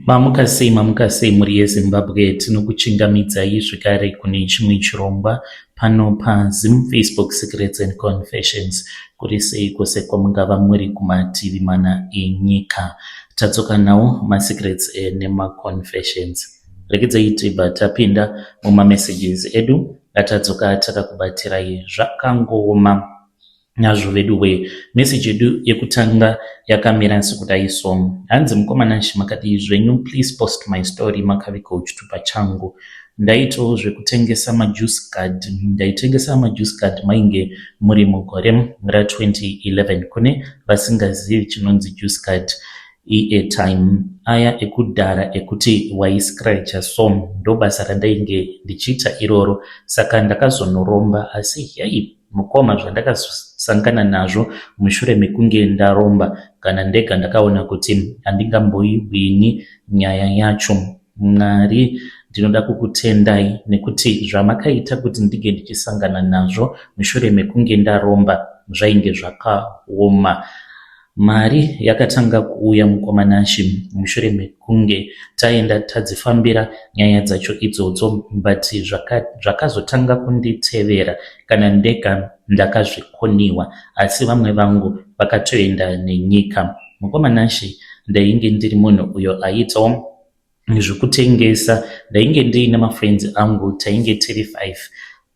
Mamuka sei, mamuka sei mhuri yeZimbabwe. Tinokuchingamidzai zvekare kune chimwe chirongwa pano paZim Facebook Secrets and Confessions. Kuri sei kwose kwamungava muri kumativi mana enyika. Tadzoka nawo masecrets nemaconfessions. Regedzai tibva tapinda mumamessages edu atadzoka takakubatirai zvakangooma nazvo veduwe. Message yedu yekutanga yakamira sekudai so. Hanzi mukoma Nash makadii zvenyu please post my story makavigawo chitupa changu. Ndaitawo zvekutengesa majuice card. Ndaitengesa majuice card mainge muri mugore ra2011 kune vasingazivi chinonzi juice card iairtime aya ekudhara ekuti waiscratcha so ndobasa randainge ndichiita iroro saka ndakazonoromba asi hei mukoma zvandakasangana nazvo mushure mekunge ndaromba kana ndega ndakaona kuti handingamboiwini nyaya yacho Mwari ndinoda kukutendai nekuti zvamakaita kuti ndinge ndichisangana nazvo mushure mekunge ndaromba zvainge zvakaoma. Mari yakatanga kuuya mukoma Nashy mushure mekunge taenda tadzifambira nyaya dzacho idzodzo but zvakazotanga kunditevera kana ndega ndakazvikoniwa asi vamwe vangu vakatoenda nenyika. Mukoma Nashy ndainge ndiri munhu uyo aiitawo zvekutengesa ndainge ndiine mafriends angu tainge tiri 5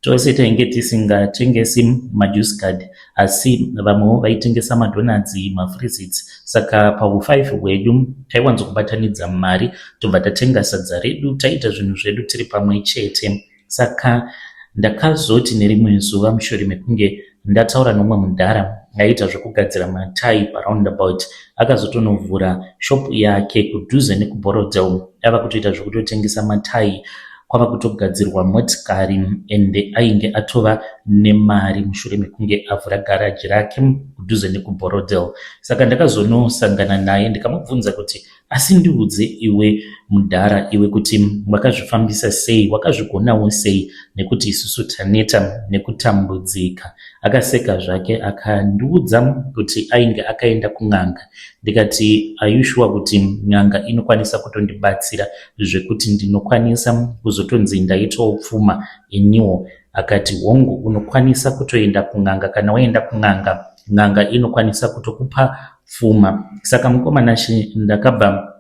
tose tainge tisingatengesi majuice card asi vamwewo vaitengesa madonuts mafreezits saka pau5 hwedu taiwanzokubatanidza mari tobva tatenga sadza redu taita zvinhu zvedu tiri pamwe chete saka ndakazoti nerimwe zuva mushure mekunge ndataura nomumwe mudhara aiita zvekugadzira matai paroundabout akazotonovhura shopu yake kudhuze nekuBorrowdale ava kutoita zvekutotengesa matai kwava kutogadzirwa motikari ende ainge atova nemari mushure mekunge avhura garaji rake kudhuze nekuBorrowdale saka ndakazonosangana naye ndikamubvunza kuti asi ndiudze iwe mudhara iwe kuti wakazvifambisa sei wakazvigonawo sei nekuti isusu taneta nekutambudzika akaseka zvake akandiudza kuti ainge akaenda kun'anga ndikati are you sure kuti n'anga inokwanisa kutondibatsira zvekuti ndinokwanisa kuzotonzi ndaitawo pfuma iniwo akati hongu unokwanisa kutoenda kun'anga kana waenda kun'anga n'anga inokwanisa kutokupa pfuma saka mukoma Nashe ndakabva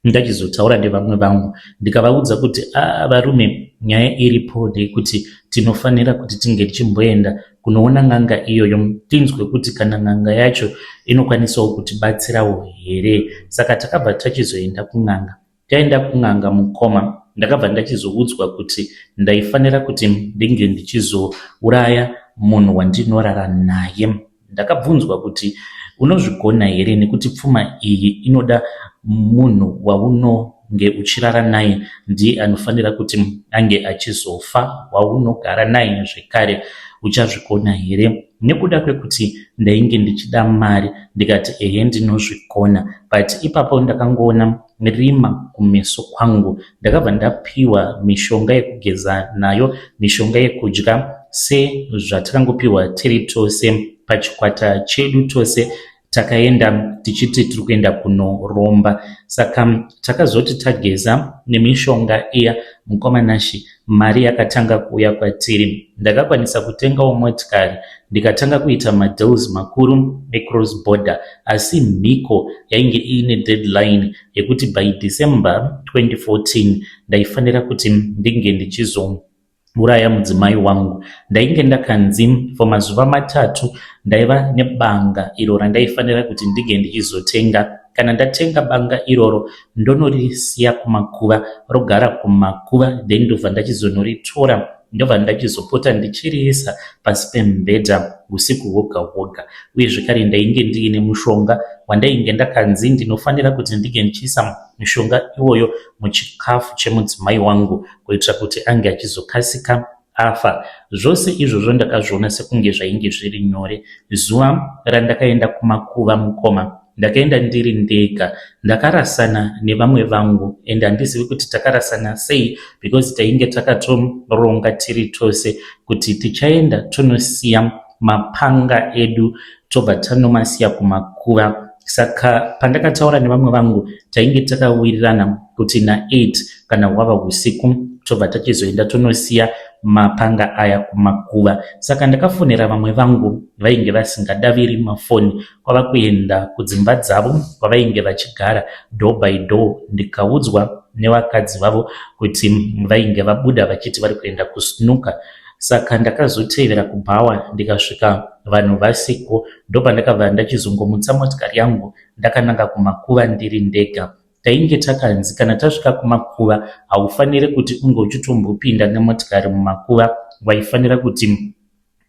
ndachizotaura nevamwe vangu ndikavaudza kuti a varume nyaya iripo ndeyekuti tinofanira kuti tinge tichimboenda kunoona n'anga iyoyo tinzwe kuti kana n'anga yacho inokwanisawo kutibatsirawo here saka takabva tachizoenda kun'anga taenda kun'anga mukoma ndakabva ndachizoudzwa kuti ndaifanira kuti ndinge ndichizouraya munhu wandinorara naye ndakabvunzwa kuti unozvigona here nekuti pfuma iyi inoda munhu waunonge uchirara naye ndiye anofanira kuti ange achizofa waunogara naye zvekare uchazvigona here nekuda kwekuti ndainge ndichida mari ndikati ehe ndinozvigona but ipapo ndakangoona rima kumeso kwangu ndakabva ndapiwa mishonga yekugeza nayo mishonga yekudya sezvatakangopiwa tiri tose pachikwata chedu tose takaenda tichiti tiri kuenda kunoromba saka takazoti tageza nemishonga iya mukoma Nashe mari yakatanga kuuya kwatiri ndakakwanisa kutengawo motikari ndikatanga kuita madeals makuru ecross border asi mhiko yainge iine deadline yekuti by December 2014 ndaifanira kuti ndinge ndichizouraya mudzimai wangu ndainge ndakanzi for mazuva 3 ndaiva nebanga iro randaifanira kuti ndinge ndichizotenga kana ndatenga banga iroro ndonorisiya kumakuva rogara kumakuva then ndobva ndachizonoritora ndobva ndachizopota ndichiriisa pasi pemubhedha usiku hwoga hwoga uye zvekare ndainge ndiine mushonga wandainge ndakanzi ndinofanira kuti ndinge ndichiisa mushonga iwoyo muchikafu chemudzimai wangu kuitira kuti ange achizokasika afa zvose izvozvo ndakazviona sekunge zvainge zviri nyore zuva randakaenda kumakuva mukoma ndakaenda ndiri ndega ndakarasana nevamwe vangu ende handizivi kuti takarasana sei because tainge takatoronga tiri tose kuti tichaenda tonosiya mapanga edu tobva tanomasiya kumakuva. Saka pandakataura nevamwe vangu tainge takawirirana kuti na8 kana hwava husiku tobva tachizoenda tonosiya mapanga aya kumakuva. Saka ndakafonera vamwe vangu vainge vasingadaviri mafoni kwava kuenda kudzimba dzavo kwavainge vachigara door by door ndikaudzwa nevakadzi vavo kuti vainge vabuda vachiti vari kuenda kusnooker. Saka ndakazotevera kubhawa ndikasvika vanhu vasiko ndopandakabva ndachizongomutsa motikari yangu ndakananga kumakuva ndiri ndega. Tainge takanzi kana tasvika kumakuva haufanire kuti unge uchitombopinda nemotikari mumakuva, waifanira kuti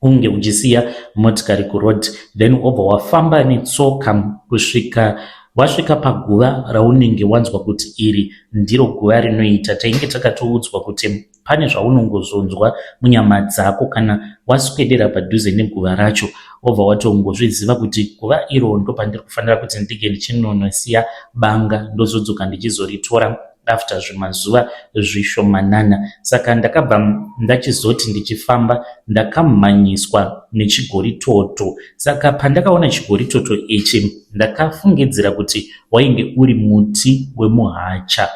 unge uchisiya motikari kuroad then wobva wafamba netsoka kusvika wasvika paguva raunenge wanzwa kuti iri ndiro guva rinoita. Tainge takatoudzwa kuti pane zvaunongozonzwa munyama dzako kana waswedera padhuze neguva racho wobva watongozviziva kuti guva iro ndopandiri kufanira kuti ndinge ndichinonosiya banga ndozodzoka ndichizoritora after zvimazuva zvishomanana. Saka ndakabva ndachizoti ndichifamba ndakamhanyiswa nechigoritoto. Saka pandakaona chigoritoto ichi ndakafungidzira kuti wainge uri muti wemuhacha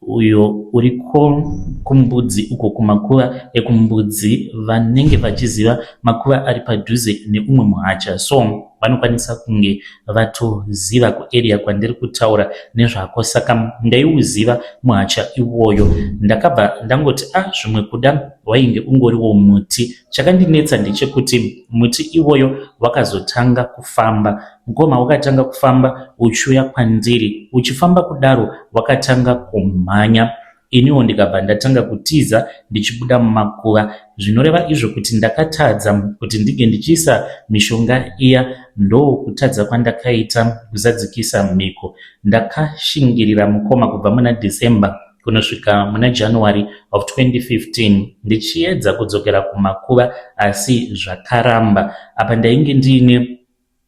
uyo uriko kumbudzi uko kumakuva ekumbudzi vanenge vachiziva makuva ari padhuze neumwe muhacha so vanokwanisa kunge vatoziva kuarea kwandiri kutaura nezvako saka ndaiuziva muhacha iwoyo ndakabva ndangoti a ah, zvimwe kuda wainge ungoriwo muti chakandinetsa ndechekuti muti iwoyo wakazotanga kufamba mukoma wakatanga kufamba uchiuya kwandiri uchifamba kudaro wakatanga kumhanya Iniwo ndikabva ndatanga kutiza ndichibuda mumakuva zvinoreva izvo kuti ndakatadza kuti ndinge ndichiisa mishonga iya ndokutadza kwandakaita kuzadzikisa mhiko. Ndakashingirira mukoma kubva muna December kunosvika muna January of 2015 ndichiedza kudzokera kumakuva asi zvakaramba. Apa ndainge ndiine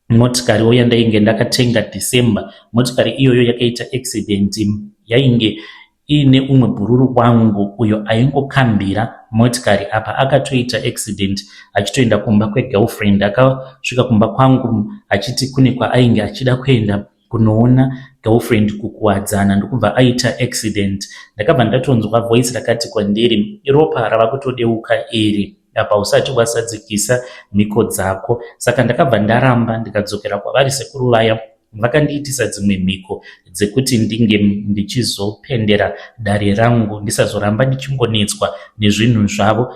motikariwo yandainge ndakatenga December. Motikari iyoyo yakaita accident yainge iine umwe bhururu wangu uyo aingokambira motikari apa akatoita accident achitoenda kumba kwegirlfriend. Akasvika kumba kwangu achiti kune kwaainge achida kuenda kunoona girlfriend kukuwadzana ndokubva aita accident. Ndakabva ndatonzwa voice rakati kwandiri iropa rava kutodeuka iri apa usati wasadzikisa mhiko dzako. Saka ndakabva ndaramba ndikadzokera kwavari sekuru vaya vakandiitisa dzimwe mhiko dzekuti ndinge ndichizopendera dare rangu ndisazoramba ndichingonetswa nezvinhu zvavo.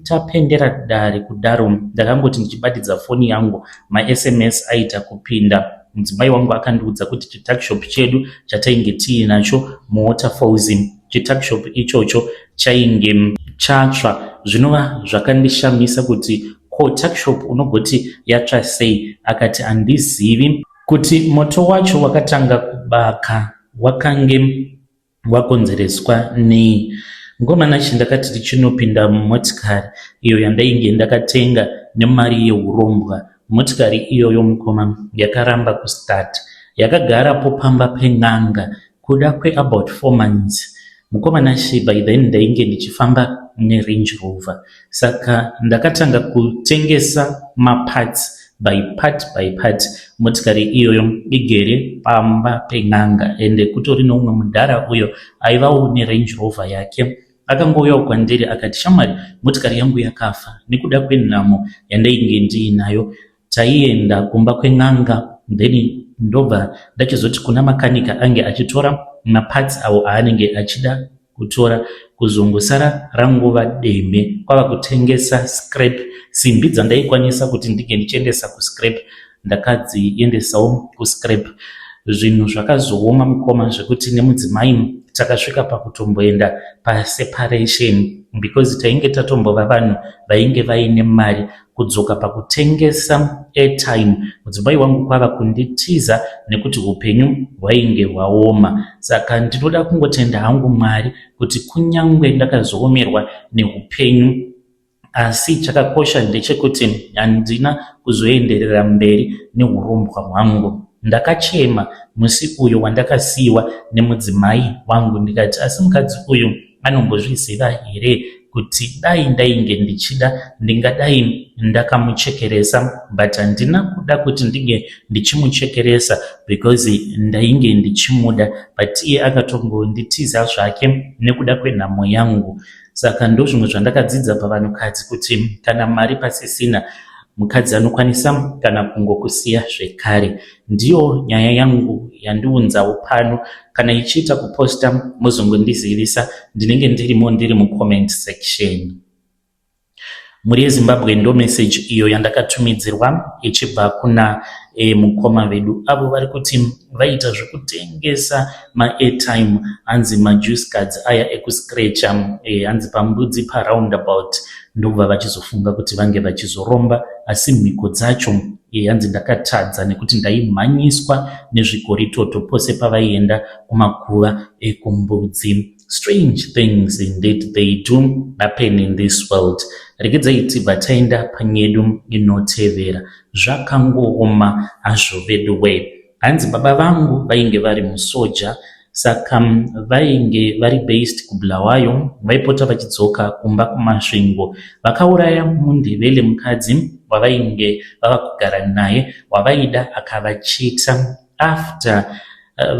Tapendera dare kudaro ndakangoti ndichibatidza foni yangu maSMS aita kupinda. Mudzimai wangu akandiudza kuti chituckshop chedu chatainge tiinacho muWaterfalls chituckshop ichocho chainge chatsva zvinova zvakandishamisa kuti ko tuckshop unogoti yatsva sei akati handizivi kuti moto wacho wakatanga kubaka wakange wakonzereswa nei. Mukoma Nashe ndakati tichinopinda mumotikari iyo yandainge ndakatenga nemari yehurombwa. Motikari iyoyo mukoma yakaramba kustart. Yakagarapo pamba pen'anga kuda kweabout 4 months. Mukoma Nashe by then ndainge ndichifamba neRange Rover. Saka ndakatanga kutengesa maparts by part by part motikari iyoyo igere pamba pen'anga ende kutori neumwe mudhara uyo aivawo neRange Rover yake. Akangouyawo kwandiri akati shamwari motikari yangu yakafa nekuda kwenhamo yandainge ndiinayo. Taienda kumba kwen'anga then ndobva ndachizoti kuna makanika ange achitora maparts awo aanenge achida kutora kuzongosara rangova demhe kwava kutengesa scrap simbi dzandaikwanisa kuti ndinge ndichiendesa kuscrap ndakadziendesawo kuscrap zvinhu zvakazooma mukoma zvekuti nemudzimai takasvika pakutomboenda paseparation because tainge tatombova vanhu vainge vaine mari kudzoka pakutengesa airtime mudzimai wangu kwava kunditiza nekuti hupenyu hwainge hwaoma. Saka ndinoda kungotenda hangu Mwari kuti kunyangwe ndakazoomerwa nehupenyu asi chakakosha ndechekuti handina kuzoenderera mberi nehurombwa hwangu. Ndakachema musi uyo wandakasiiwa nemudzimai wangu ndikati asi mukadzi uyu anombozviziva here kuti kuti dai ndainge ndichida ndingadai ndakamuchekeresa but handina kuda kuti ndinge ndichimuchekeresa because ndainge ndichimuda but iye akatongonditiza zvake nekuda kwenhamo yangu. Saka ndozvimwe zvandakadzidza pavanhukadzi kuti kana mari pasisina mukadzi anokwanisa kana kungokusiya zvekare. Ndiyo nyaya yangu yandiunzawo pano. Kana ichiita kuposta mozongondizivisa ndinenge ndirimo ndiri mucomment section. Mhuri yeZimbabwe ndo message iyo yandakatumidzirwa ichibva kuna e, mukoma vedu avo vari kuti vaita zvekutengesa maairtime hanzi majuice cards aya ekuscratcha e, hanzi pambudzi paroundabout ndokubva vachizofunga kuti vange vachizoromba asi mhiko dzacho e, hanzi ndakatadza nekuti ndaimhanyiswa nezvigoritoto pose pavaienda kumakuva ekumbudzi. Strange things indeed they do happen in this world. Regedzai tibva taenda panyedu inotevera. Zvakangooma hazvo veduwe. Hanzi baba vangu vainge vari musoja saka vainge vari based kuBulawayo vaipota vachidzoka kumba kuMasvingo. Vakauraya muNdebele mukadzi wavainge vava kugara naye wavaida akavachita after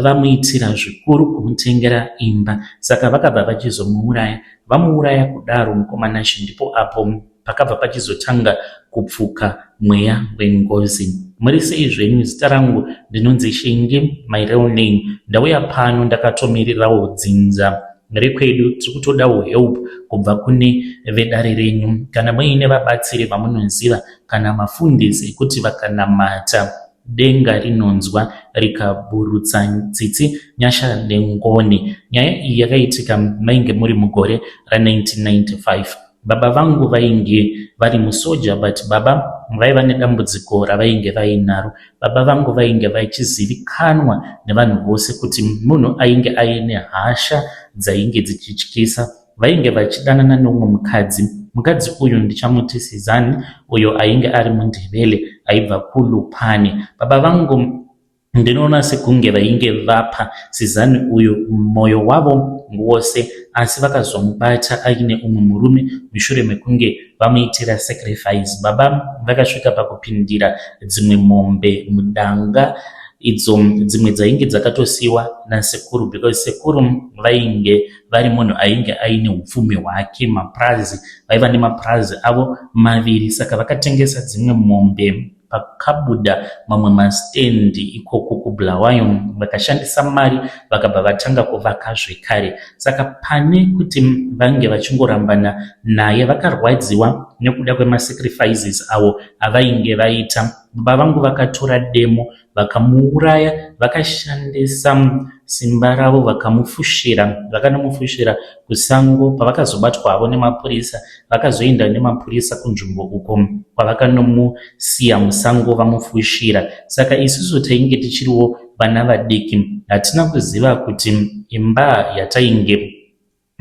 vamuitira zvikuru kumutengera imba saka vakabva vachizomuuraya. Vamuuraya kudaro mukoma Nashe ndipo apo pakabva pachizotanga kupfuka mweya wengozi. Muri sei zvenyu? Zita rangu ndinonzi Shingi, my real name. Ndauya pano ndakatomirirawo dzinza rekwedu. Tiri kutodawo help kubva kune vedare renyu. Kana muine vabatsiri vamunoziva kana mafundisi ekuti vakanamata denga rinonzwa rikaburutsa tsitsi nyasha nengoni. Nyaya iyi yakaitika mainge muri mugore ra1995. Baba vangu vainge vari musoja but baba vaiva nedambudziko ravainge vainaro. Baba vangu vainge vachizivikanwa nevanhu vose kuti munhu ainge aine hasha dzainge dzichityisa. Vainge vachidanana neumwe mukadzi. Mukadzi uyu ndichamuti Sizani uyo ainge ari muNdebele aibva kuLupane. Baba vangu ndinoona sekunge vainge vapa Sizani uyu moyo wavo wose asi vakazomubata aine umwe murume mushure mekunge vamuitira sacrifice. Baba vakasvika pakupindira dzimwe mombe mudanga idzo dzimwe dzainge dzakatosiyiwa nasekuru because sekuru vainge vari munhu ainge aine upfumi hwake mapurazi vaiva nemapurazi avo maviri saka vakatengesa dzimwe mombe pakabuda mamwe masitendi ikoko kuBulawayo vakashandisa mari vakabva vatanga kuvaka zvekare saka pane kuti vange vachingorambana naye vakarwadziwa nekuda kwemasacrifices avo avainge vaita. Baba vangu vakatora demo vakamuuraya vakashandisa simba ravo vakamufushira vakanomufushira kusango pavakazobatwa havo nemapurisa vakazoenda nemapurisa kunzvimbo uko kwavakanomusiya musango vamufushira saka isusu tainge tichiriwo vana vadiki hatina kuziva kuti imba yatainge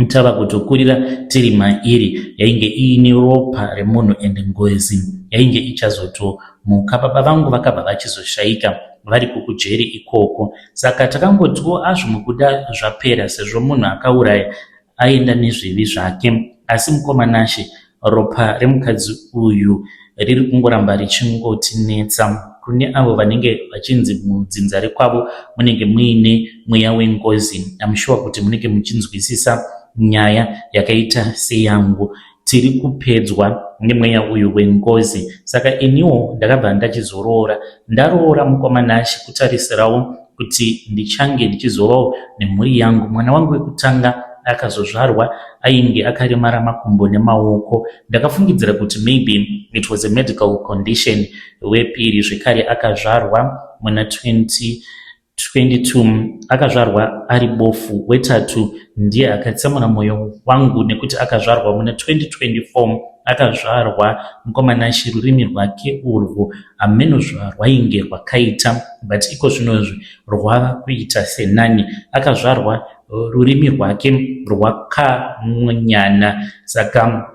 tava kutokurira tiri mairi yainge iine ropa remunhu ende ngozi yainge ichazotomuka. Baba vangu vakabva vachizoshaika vari kukujeri ikoko saka takangotiwo azvimwe kuda zvapera sezvo munhu akauraya aenda nezvivi zvake asi mukoma Nashe ropa remukadzi uyu riri kungoramba richingotinetsa kune avo vanenge vachinzi mudzinza rekwavo munenge muine mweya wengozi. I'm sure kuti munenge muchinzwisisa nyaya yakaita seyangu. Tiri kupedzwa nemweya uyu wengozi saka iniwo ndakabva ndachizoroora ndaroora mukoma Nashe kutarisirawo kuti ndichange ndichizovawo nemhuri yangu. Mwana wangu wekutanga akazozvarwa ainge akaremara makumbo nemaoko. Ndakafungidzira kuti maybe it was a medical condition. Wepiri zvekare akazvarwa muna 2022 akazvarwa ari bofu. Wetatu ndiye akatsamura mwoyo wangu nekuti akazvarwa muna 2024 akazvarwa mukoma Nashe rurimi rwake urwu hameno zvarwainge rwakaita but iko zvinozvi rwava kuita senani. Akazvarwa rurimi rwake rwakamwonyana saka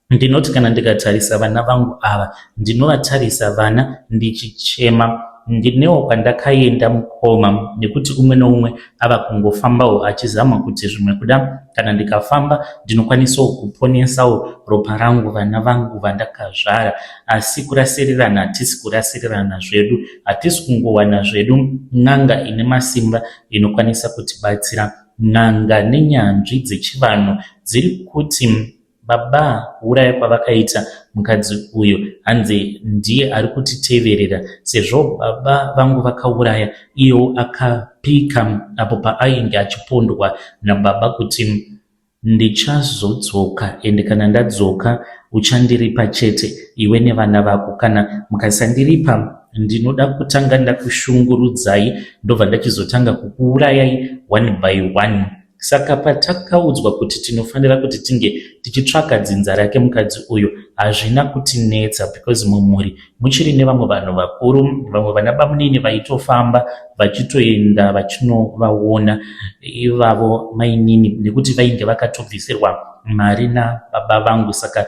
ndinoti kana ndikatarisa vana vangu ava ndinovatarisa vana ndichichema. Ndinewo kwandakaenda mukoma nekuti umwe neumwe ava kungofambawo achizama kuti zvimwe kuda kana ndikafamba ndinokwanisawo kuponesawo ropa rangu vana vangu vandakazvara. Asi kurasirirana hatisi kurasirirana zvedu, hatisi kungowana zvedu n'anga ine masimba inokwanisa kutibatsira. N'anga nenyanzvi dzechivanhu dziri kuti Baba kuuraya kwavakaita mukadzi uyo hanzi ndiye arikutiteverera sezvo baba vangu vakauraya iyewo akapika apo paainge achipondwa nababa kuti ndichazodzoka ende kana ndadzoka uchandiripa chete iwe nevana vako kana mukasandiripa ndinoda kutanga ndakushungurudzai ndobva ndachizotanga kukuurayai one by one. Saka patakaudzwa kuti tinofanira kuti tinge tichitsvaka dzinza rake mukadzi uyu hazvina kutinetsa because mumhuri muchiri nevamwe vanhu vakuru, vamwe vana bamunini vaitofamba vachitoenda vachinovaona ivavo mainini nekuti vainge vakatobvisirwa mari nababa vangu saka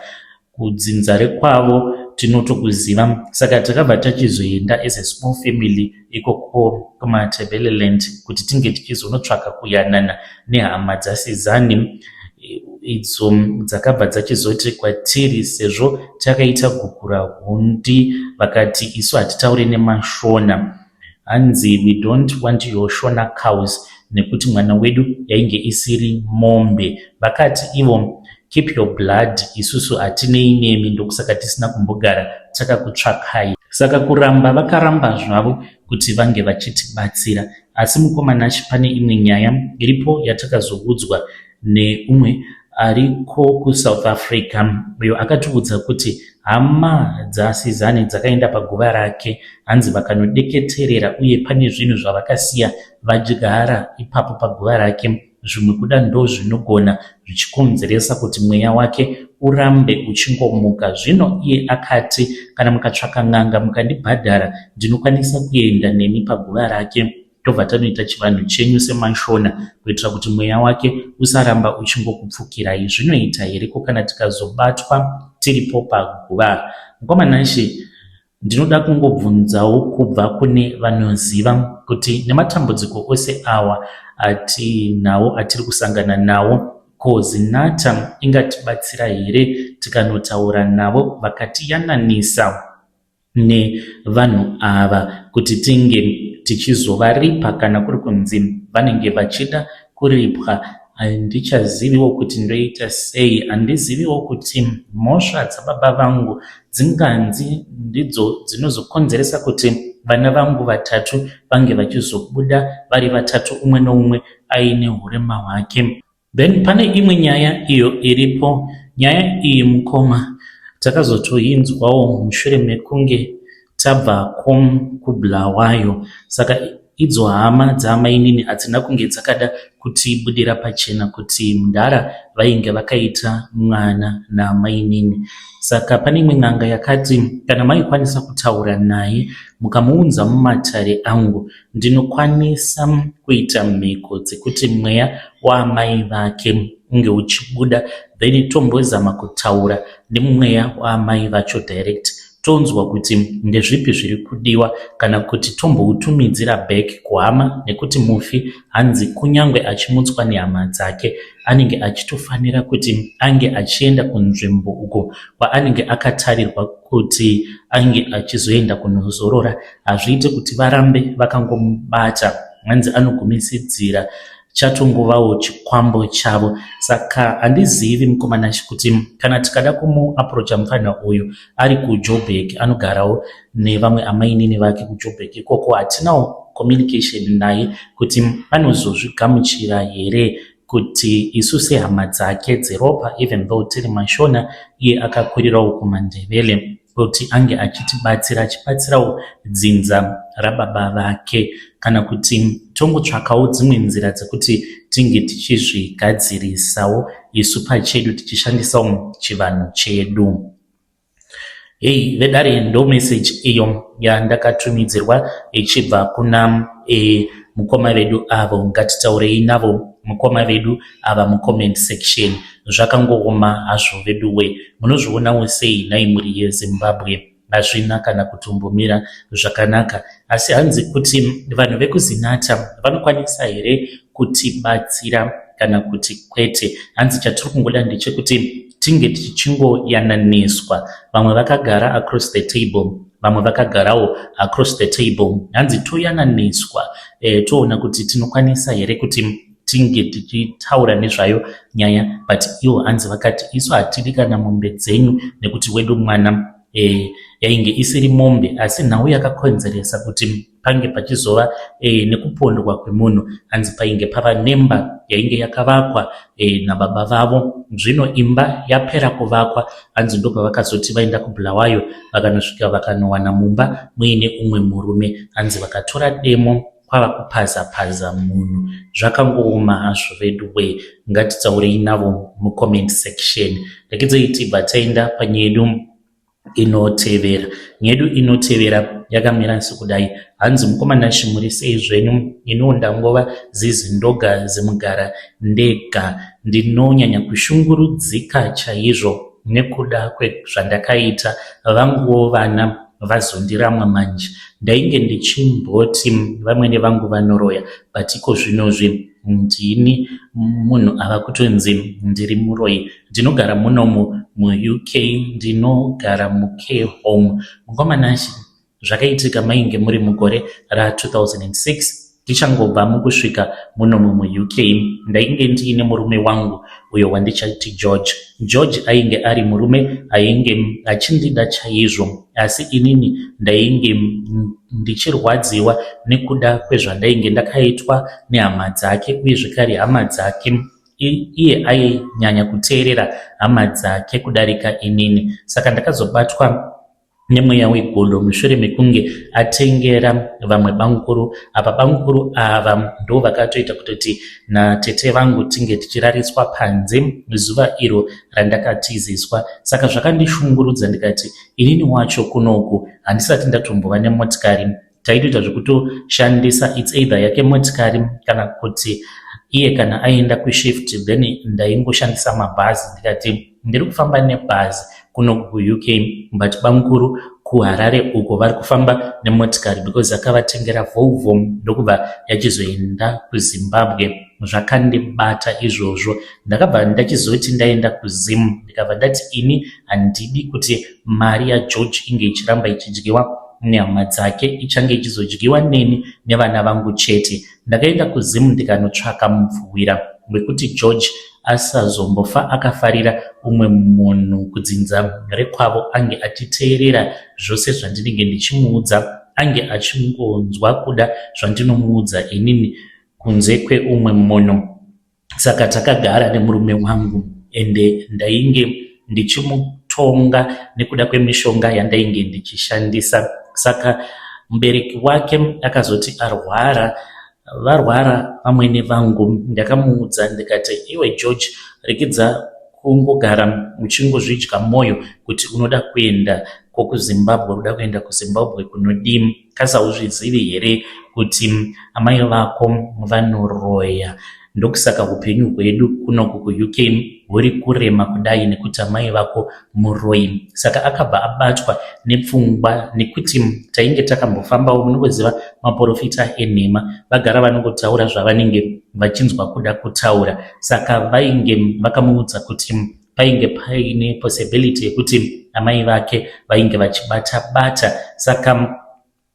Kudzinza rekwavo tinotokuziva saka takabva tachizoenda as a small family ikoko kuMatabeleland kuti tinge tichizonotsvaka kuyanana nehama dzaSizani idzo dzakabva dzachizoti kwatiri sezvo takaita gukurahundi vakati isu hatitaure nemaShona Hanzi we don't want your shona cows nekuti mwana wedu yainge isiri mombe. Vakati ivo keep your blood isusu hatinei nemi ndokusaka tisina kumbogara takakutsvakai. Saka kuramba vakaramba zvavo kuti vange vachitibatsira. Asi mukoma Nashy pane imwe nyaya iripo yatakazoudzwa neumwe ariko kuSouth Africa uyo akatiudza kuti hama dzaSizani dzakaenda paguva rake hanzi vakanodeketerera uye pane zvinhu zvavakasiya vadyara ipapo paguva rake zvimwe kuda ndozvinogona zvichikonzeresa kuti mweya wake urambe uchingomuka. Zvino iye akati kana mukatsvaka n'anga mukandibhadhara ndinokwanisa kuenda nemi paguva rake tobva tanoita chivanhu chenyu semaShona kuitira kuti mweya wake usaramba uchingokupfukirai. Zvinoita here ko kana tikazobatwa tiripo paguva? Mukoma Nashe, ndinoda kungobvunzawo kubva kune vanoziva kuti nematambudziko ose awa atinawo atiri kusangana nawo ko Zinatha ingatibatsira here tikanotaura navo vakatiyananisa? nevanhu ava kuti tinge tichizovaripa kana kuri kunzi vanenge vachida kuripwa. Handichaziviwo kuti ndoita sei, handiziviwo kuti mhosva dzababa vangu dzinganzi ndidzo dzinozokonzeresa kuti vana vangu vatatu vange vachizobuda vari vatatu umwe neumwe aine hurema hwake. Then pane imwe nyaya iyo iripo, nyaya iyi mukoma takazotoinzwawo mushure mekunge tabvako kuBulawayo saka idzo hama dzaamainini hadzina kunge dzakada kutibudira pachena kuti mudhara vainge vakaita mwana naamainini. Saka pane imwe n'anga yakati kana maikwanisa kutaura naye mukamuunza mumatare angu Ndinokwanisa kuita mhiko dzekuti mweya waamai vake unge uchibuda then tombozama kutaura nemweya waamai vacho direct tonzwa kuti ndezvipi zviri kudiwa kana kuti tomboutumidzira back kuhama nekuti mufi hanzi kunyangwe achimutswa nehama dzake anenge achitofanira kuti ange achienda kunzvimbo uko kwaanenge akatarirwa kuti ange achizoenda kunozorora hazviite kuti varambe vakangomubata hanzi anogumisidzira chatongovawo chikwambo chavo saka handizivi mukoma Nashe kuti kana tikada kumuaprocha mupfanha uyu ari kuJoburg anogarawo nevamwe amainini vake kuJoburg ikoko hatinawo communication naye kuti anozozvigamuchira here kuti isu sehama dzake dzeropa even though tiri mashona iye akakurirawo kumandevele kuti ange achitibatsira achibatsirawo dzinza rababa vake kana kuti tongotsvakawo dzimwe nzira dzekuti tinge tichizvigadzirisawo isu pachedu tichishandisawo chivanhu chedu. Hey vedare ndo message iyo yandakatumidzirwa ichibva kuna e, mukoma vedu avo ngatitaurei navo mukoma vedu ava mucomment section zvakangooma hazvo veduwe munozvionawo sei nhai mhuri yezimbabwe. Hazvina kana kutombomira zvakanaka. Asi hanzi kuti vanhu vekuZinatha vanokwanisa here kutibatsira kana kuti kwete. Hanzi chatiri kungoda ndechekuti tinge tichingoyananiswa. Vamwe vakagara across the table, vamwe vakagarawo across the table. Hanzi toyananiswa toona kuti tinokwanisa here kuti tinge tichitaura nezvayo nyaya. But ivo hanzi vakati isu hatidi kana mombe dzenyu nekuti wedu mwana yainge isiri mombe, asi nhau yakakonzeresa kuti pange pachizova nekupondwa kwemunhu, hanzi painge pava nemba yainge yakavakwa nababa vavo. Zvino imba yapera kuvakwa, hanzi ndopavakazoti vaenda kuBulawayo, vakanosvika vakanowana mumba muine umwe murume. Hanzi vakatora demo kwava kupaza paza munhu. Zvakangooma hazvo vedu we. Ngatitaurei navo mucomment section. Rekidzei tibva taenda panyedu inotevera. Nyedu inotevera yakamira sekudai. Hanzi mukoma Nashe, muri sei zvenyu? Iniwo ndangova zizi ndoga zimugara ndega. Ndinonyanya kushungurudzika chaizvo nekuda kwezvandakaita. Vanguwo vana vazondiramwa manje. Ndainge ndichimboti vamwene vangu vanoroya, but iko zvinozvi ndini munhu ava kutonzi ndiri muroyi. Ndinogara munomu muUK, ndinogara mucare home. Mukoma Nashe, zvakaitika mainge muri mugore ra2006, tichangobva mukusvika munomu muUK. Ndainge ndiine murume wangu uyo wandichati George. George ainge ari murume ainge achindida chaizvo, asi inini ndainge ndichirwadziwa nekuda kwezvandainge ndakaitwa nehama dzake, uye zvekare hama dzake, iye ainyanya kuteerera hama dzake kudarika inini. Saka ndakazobatwa nemweya wegodo mushure mekunge atengera vamwe bamukuru. Apa bamukuru ava ndo vakatoita kutoti natete vangu tinge tichirariswa panze zuva iro randakatiziswa. Saka zvakandishungurudza, ndikati inini wacho kunoku handisati ndatombova nemotikari. Taitoita zvekutoshandisa, it's either yake motikari kana kuti iye kana aenda kushift, then ndaingoshandisa mabhazi. Ndikati ndiri kufamba nebhazi kuno kuUK, but bamukuru kuHarare uko vari kufamba nemotikari because akavatengera Volvo, ndokubva yachizoenda kuZimbabwe. Zvakandibata izvozvo. Ndakabva ndachizoti ndaenda kuZim, ndikabva ndati ini handidi kuti mari yaGeorge inge ichiramba ichidyiwa nehama dzake, ichange ichizodyiwa neni nevana vangu chete. Ndakaenda kuZim ndikanotsvaka mupfuwira wekuti George asazombofa akafarira umwe munhu kudzinza rekwavo, ange achiteerera zvose zvandinenge ndichimuudza, ange achingonzwa kuda zvandinomuudza inini kunze kweumwe munhu. Saka takagara nemurume wangu, ende ndainge ndichimutonga nekuda kwemishonga yandainge ndichishandisa. Saka mubereki wake akazoti arwara, varwara vamwene vangu, ndakamuudza ndikati, "Iwe George, regedza kungogara uchingozvidya mwoyo kuti unoda kuenda kwokuZimbabwe. Unoda kuenda kuZimbabwe kunodii? Kasi hauzvizivi here kuti amai vako vanoroya? Ndokusaka upenyu hwedu kunoku kuUK huri kurema kudai, nekuti amai vako muroyi." Saka akabva abatwa nepfungwa nekuti tainge takambofambawo. Munongoziva maprofita enhema, vagara vanongotaura zvavanenge vachinzwa kuda kutaura. Saka vainge vakamuudza kuti painge paine possibility yekuti amai vake vainge vachibata bata. Saka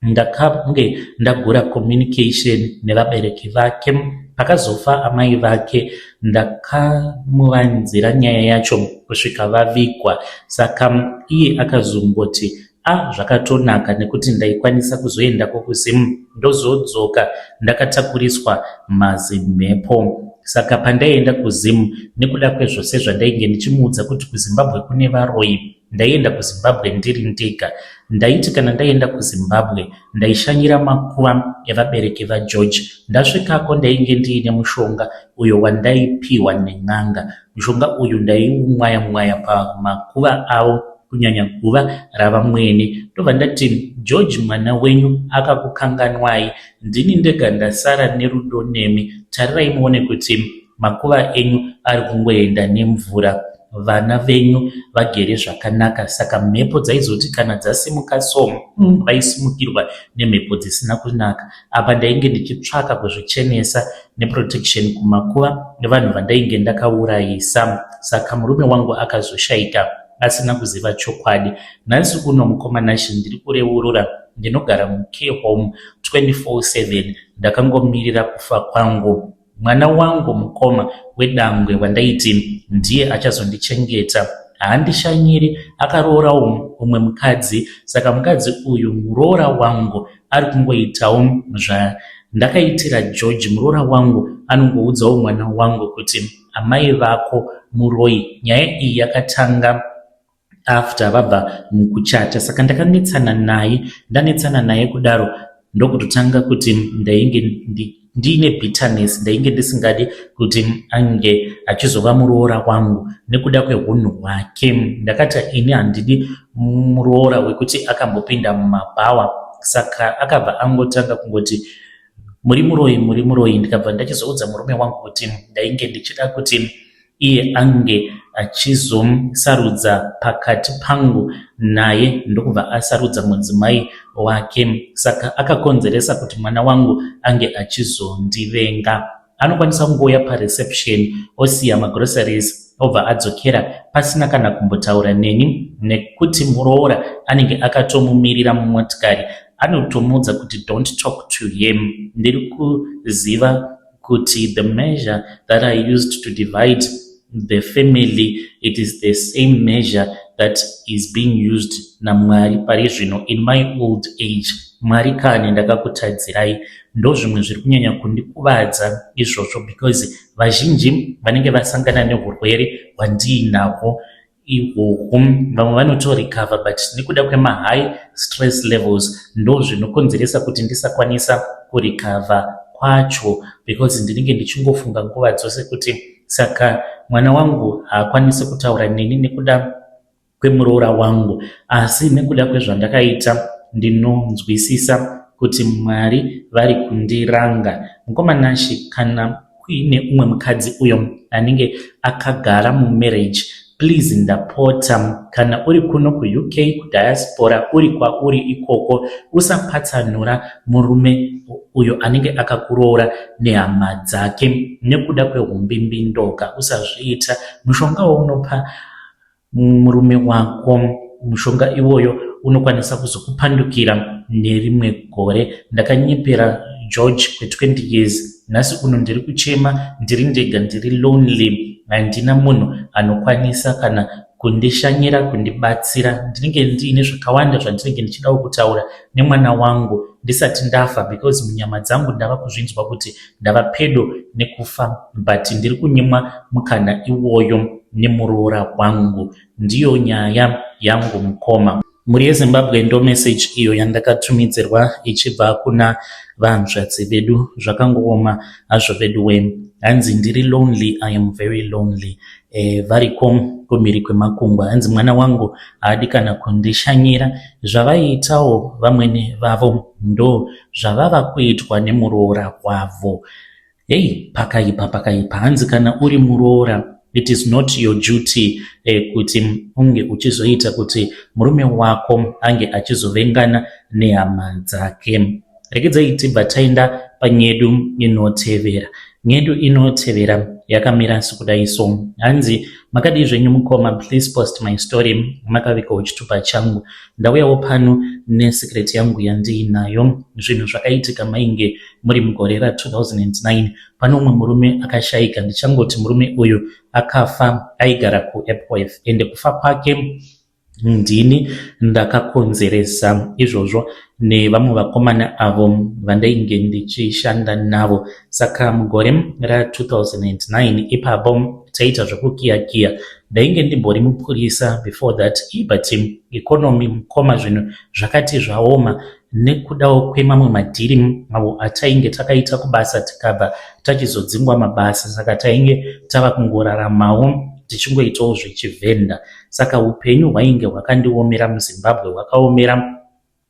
ndakange ndagura communication nevabereki vake. Pakazofa amai vake, ndakamuvanzira nyaya yacho kusvika vavigwa. Saka iye akazongoti a zvakatonaka nekuti ndaikwanisa kuzoendako kuZimu, ndozodzoka ndakatakuriswa mazimhepo. Saka pandaienda kuZimu, nekuda kwezvose zvandainge ndichimuudza kuti kuZimbabwe kune varoyi, ndaienda kuZimbabwe ndiri ndega. Ndaiti kana ndaenda kuZimbabwe, ndaishanyira makuva evabereki vaGeorge. Ndasvikako ndainge ndiine mushonga uyo wandaipiwa nen'anga. Mushonga uyu ndaiumwaya mwaya pamakuva avo, kunyanya guva ravamwene. Ndobva ndati, "George mwana wenyu akakukanganwai. Ndini ndega ndasara nerudo nemi. Tarirai muone kuti makuva enyu ari kungoenda nemvura." vana venyu vagere zvakanaka. Saka mhepo dzaizoti kana dzasimuka so vaisimukirwa nemhepo dzisina kunaka. Apa ndainge ndichitsvaka kuzvichenesa neprotection kumakuva evanhu vandainge ndakaurayisa. Saka murume wangu akazoshaika asina kuziva chokwadi. Nhasi uno mukoma Nashe ndiri kureurura ndinogara mucare home 24/7 ndakangomirira kufa kwangu. Mwana wangu mukoma wedangwe wandaiti ndiye achazondichengeta haandishanyiri akaroorawo umwe mukadzi saka mukadzi uyu muroora wangu ari kungoitawo zvandakaitira George muroora wangu anongoudzawo mwana wangu kuti amai vako muroyi nyaya iyi yakatanga after vabva mukuchata saka ndakanetsana naye ndanetsana naye kudaro ndokutotanga kuti ndainge ndiine bitterness ndainge ndisingadi kuti ange achizova muroora wangu nekuda kwehunhu hwake ndakati ini handidi muroora wekuti akambopinda mumabhawa saka akabva angotanga kungoti muri muroyi muri muroyi ndikabva ndachizoudza murume wangu kuti ndainge ndichida kuti iye ange achizosarudza pakati pangu naye ndokubva asarudza mudzimai wake saka akakonzeresa kuti mwana wangu ange achizondivenga anokwanisa kungouya pareception osiya magroceries obva adzokera pasina kana kumbotaura neni nekuti muroora anenge akatomumirira mumotikari anotomuudza kuti don't talk to him ndiri kuziva kuti the measure that I used to divide the family it is the same measure that is being used namwari pari zvino in my old age mwari kani ndakakutadzirai ndo zvimwe zviri kunyanya kundikuvadza izvozvo because vazhinji vanenge vasangana neurwere hwandiinahwo ihwohwo vamwe vanotorecover but nekuda kwemahigh stress levels ndo zvinokonzeresa kuti ndisakwanisa kurecover kwacho because ndinenge ndichingofunga nguva dzose kuti saka mwana wangu haakwanisi kutaura neni nekuda kwemuroora wangu asi nekuda kwezvandakaita ndinonzwisisa kuti mwari vari kundiranga mukoma Nashe kana kuine umwe mukadzi uyo anenge akagara mumarriage please ndapota kana uri kuno kuUK kudiaspora uri kwauri ikoko usapatsanura murume uyo anenge akakuroora nehama dzake nekuda kwehumbimbindoga usazviita mushonga waunopa murume wako mushonga iwoyo unokwanisa kuzokupandukira nerimwe gore ndakanyepera George kwe20 years nhasi uno ndiri kuchema ndiri ndega ndiri lonely handina munhu anokwanisa kana kundishanyira kundibatsira ndinenge ndiine zvakawanda zvandinenge ndichidawo kutaura nemwana wangu ndisati ndafa because munyama dzangu ndava kuzvinzwa kuti ndava pedo nekufa but ndiri kunyimwa mukana iwoyo nemuroora wangu ndiyo nyaya yangu mukoma mhuri yezimbabwe ndo message iyo yandakatumidzirwa ichibva kuna vanzvadzi vedu zvakangooma hazvo vedu we hanzi ndiri lonely i am very lonely e, variko kumhiri kwemakungwa hanzi mwana wangu haadi kana kundishanyira zvavaiitawo vamwene vavo ndo zvavava kuitwa nemuroora wavo hei pakaipa pakaipa hanzi kana uri muroora it is not your duty kuti unge uchizoita kuti murume wako ange achizovengana nehama dzake regedzai tibva taenda panyedu inotevera nyedu inotevera yakamira sekudai so hanzi makadii zvenyu mukoma please post my story makavigawo chitupa changu ndauyawo pano nesecret yangu yandiinayo zvinhu zvakaitika mainge muri mugore ra2009 pane umwe murume akashayika ndichangoti murume uyu akafa aigara kuEpworth ende kufa kwake ndini ndakakonzeresa izvozvo nevamwe vakomana avo vandainge ndichishanda navo saka mugore ra2009 ipapo taiita zvekukiyakiya ndainge ndimbori mupurisa before that but economy mukoma zvinhu zvakati zvaoma nekudawo kwemamwe madhiri avo atainge takaita kubasa tikabva tachizodzingwa mabasa saka tainge tava kungoraramawo tichingoitawo zvechivhenda saka upenyu hwainge hwakandiomera muzimbabwe hwakaomera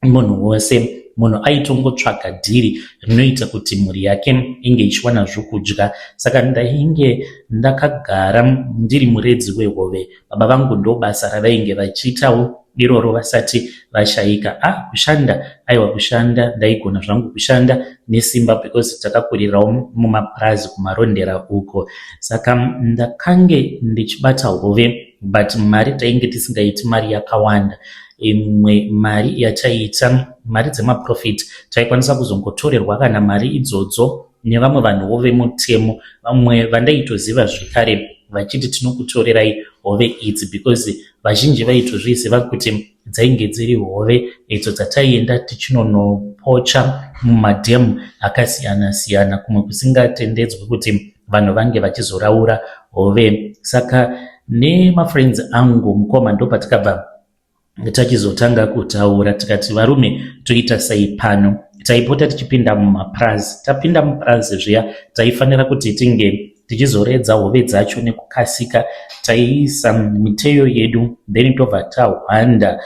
munhu wose. Munhu aitongotsvaga dhiri rinoita kuti mhuri yake inge ichiwana zvokudya. Saka ndainge ndakagara ndiri muredzi wehove. Baba vangu ndobasa ravainge vachiitawo iroro vasati vashaika. Ah, kushanda, aiwa kushanda, ndaigona zvangu kushanda nesimba because takakurirawo mumapurazi kuMarondera uko. Saka ndakange ndichibata hove but mari tainge tisingaiti mari yakawanda. Imwe mari yataiita, mari dzemaprofit, taikwanisa kuzongotorerwa kana mari idzodzo nevamwe vanhuwo vemutemo, vamwe vandaitoziva zvekare vachiti tinokutorerai hove idzi because vazhinji vaitozviziva kuti dzainge dziri hove idzo dzataienda tichinonopocha mumadhemu akasiyana siyana kumwe kusingatendedzwi kuti vanhu vange vachizoraura hove. Saka nemafriends angu mukoma ndopatikabva tachizotanga kutaura tikati varume toita sei pano. Taipota tichipinda mumapurazi, tapinda mupurazi zviya taifanira kuti tinge tichizoredza hove dzacho nekukasika. Taiisa miteyo yedu then tobva tahwanda.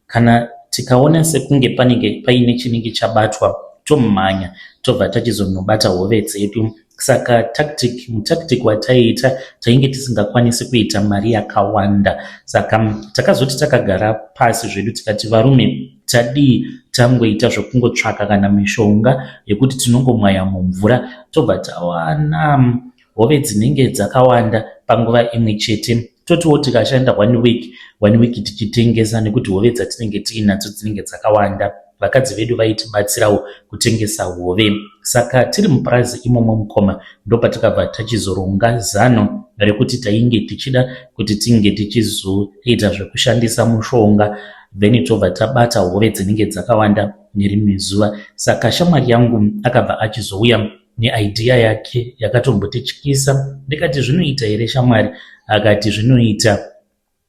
Kana tikaona sekunge panenge paine chinenge chabatwa tomhanya tobva tachizonobata hove dzedu. Saka tactic, mutactic wataiita tainge tisingakwanisi kuita mari yakawanda. Saka takazoti takagara pasi zvedu tikati varume tadii tangoita zvekungotsvaka kana mishonga yekuti tinongomwaya mumvura tobva tawana hove dzinenge dzakawanda panguva imwe chete. Totiwo tikashanda one week, one week tichitengesa nekuti hove dzatinenge tiinadzo dzinenge dzakawanda. Vakadzi vedu vaitibatsirawo kutengesa hove. Saka tiri mupurazi imomo mukoma ndopatakabva tachizoronga zano rekuti tainge tichida kuti tinge tichizoita zvekushandisa mushonga then tobva tabata hove dzinenge dzakawanda nerimwe zuva. Saka shamwari yangu akabva achizouya neidea yake yakatombotityisa. Ndikati zvinoita here shamwari? Akati zvinoita.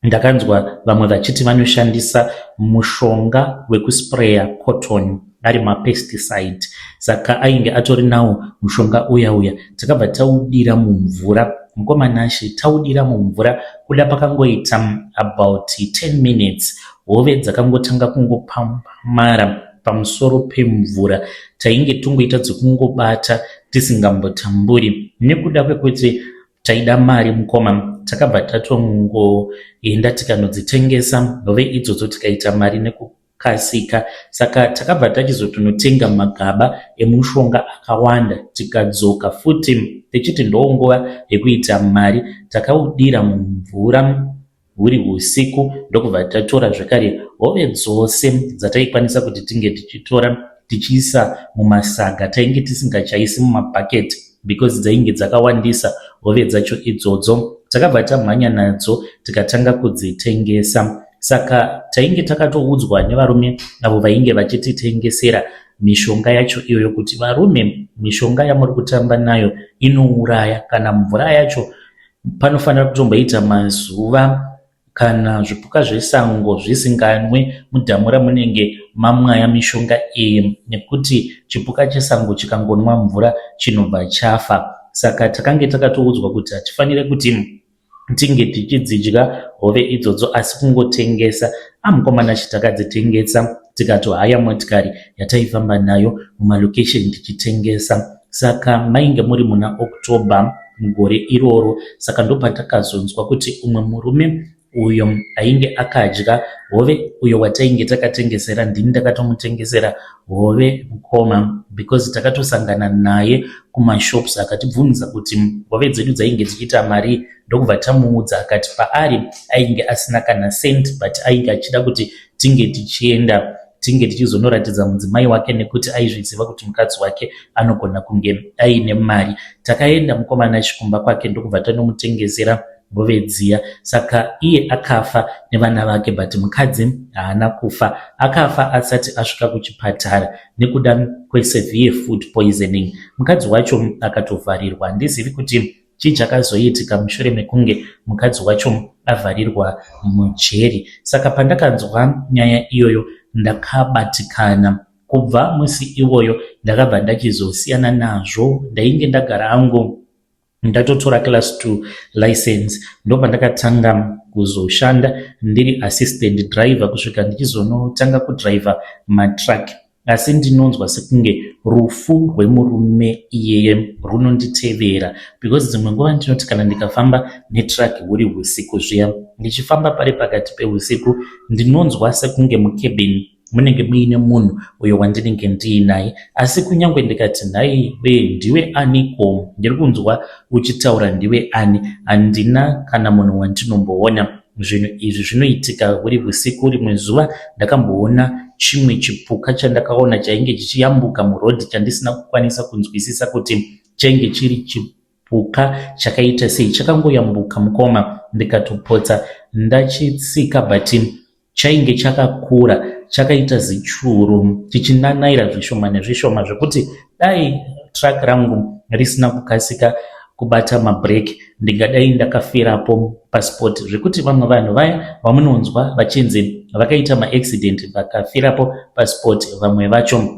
Ndakanzwa vamwe vachiti vanoshandisa mushonga wekusprayer cotton ari mapesticide. Saka ainge atori nawo mushonga uya uya. Takabva taudira mumvura. Mukoma Nashe taudira mumvura kuda pakangoita about 10 minutes hove dzakangotanga kungopamara pamusoro pemvura. Tainge tongoita dzekungobata tisingambotamburi nekuda kwekuti taida mari mukoma. Takabva tatongoenda tikanodzitengesa hove idzodzo tikaita mari nekukasika. Saka takabva tachizotonotenga magaba emushonga akawanda tikadzoka futi tichiti ndonguva yekuita mari. Takaudira mumvura huri husiku ndokubva tatora zvekare hove dzose dzataikwanisa kuti tinge tichitora tichiisa mumasaga. Tainge tisingachaisi mumabhaketi because dzainge dzakawandisa hove dzacho idzodzo. Takabva tamhanya nadzo tikatanga kudzitengesa. Saka tainge takatoudzwa nevarume avo vainge vachititengesera mishonga yacho iyoyo kuti varume mishonga yamuri kutamba nayo inouraya kana mvura yacho panofanira kutomboita mazuva kana zvipuka zvesango zvisinganwe mudhamu ramunenge mamwaya mishonga iyi nekuti chipuka chesango chikangonwa mvura chinobva chafa. Saka takange takatoudzwa kuti hatifanire kuti tinge tichidzidya hove idzodzo asi kungotengesa. Amukomana takadzitengesa tikatohaya motikari yataifamba nayo mumalocation tichitengesa. Saka mainge muri muna October mugore iroro. Saka ndopatakazonzwa kuti umwe murume uyo ainge akadya hove uyo watainge takatengesera, ndini ndakatomutengesera hove mukoma because takatosangana naye kumashops akatibvunza kuti hove dzedu dzainge dzichiita mari ndokubva tamuudza akati paari ainge asina kana cent but ainge achida kuti tinge tichienda tinge tichizonoratidza mudzimai wake nekuti aizviziva kuti mukadzi wake anogona kunge aine mari. Takaenda mukomana chikumba kwake ndokubva tanomutengesera hove dziya. Saka iye akafa nevana vake but mukadzi haana kufa. Akafa asati asvika kuchipatara nekuda kwesevere food poisoning. Mukadzi wacho akatovharirwa. Handizivi kuti chii chakazoitika mushure mekunge mukadzi wacho avharirwa mujeri. Saka pandakanzwa nyaya iyoyo ndakabatikana. Kubva musi iwoyo ndakabva ndachizosiyana nazvo. Ndainge ndagara hangu ndatotora class 2 license ndopandakatanga kuzoshanda ndiri assistant driver kusvika ndichizonotanga kudriver matruck. Asi ndinonzwa sekunge rufu rwemurume iyeye runonditevera because dzimwe nguva ndinoti kana ndikafamba netruck huri husiku zviya, ndichifamba pari pakati pehusiku, ndinonzwa sekunge mucabin munenge muine munhu uyo wandinenge ndiinaye. Asi kunyange ndikati nhai wee ndiwe aniko, ndiri kunzwa uchitaura ndiwe ani, handina kana munhu wandinomboona. Zvinhu izvi zvinoitika huri husiku. Rimwe zuva ndakamboona chimwe chipuka chandakaona chainge chichiyambuka muroad chandisina kukwanisa kunzwisisa kuti chainge chiri chipuka chakaita sei. Chakangoyambuka mukoma ndikatopotsa ndachitsika but chainge chakakura chakaita zichuru chichinanaira zvishoma nezvishoma zvekuti dai truck rangu risina kukasika kubata mabrake ndingadai ndakafirapo paspot. Zvekuti vamwe vanhu vaya vamunonzwa vachinzi vakaita maaccident vakafirapo paspot, vamwe vacho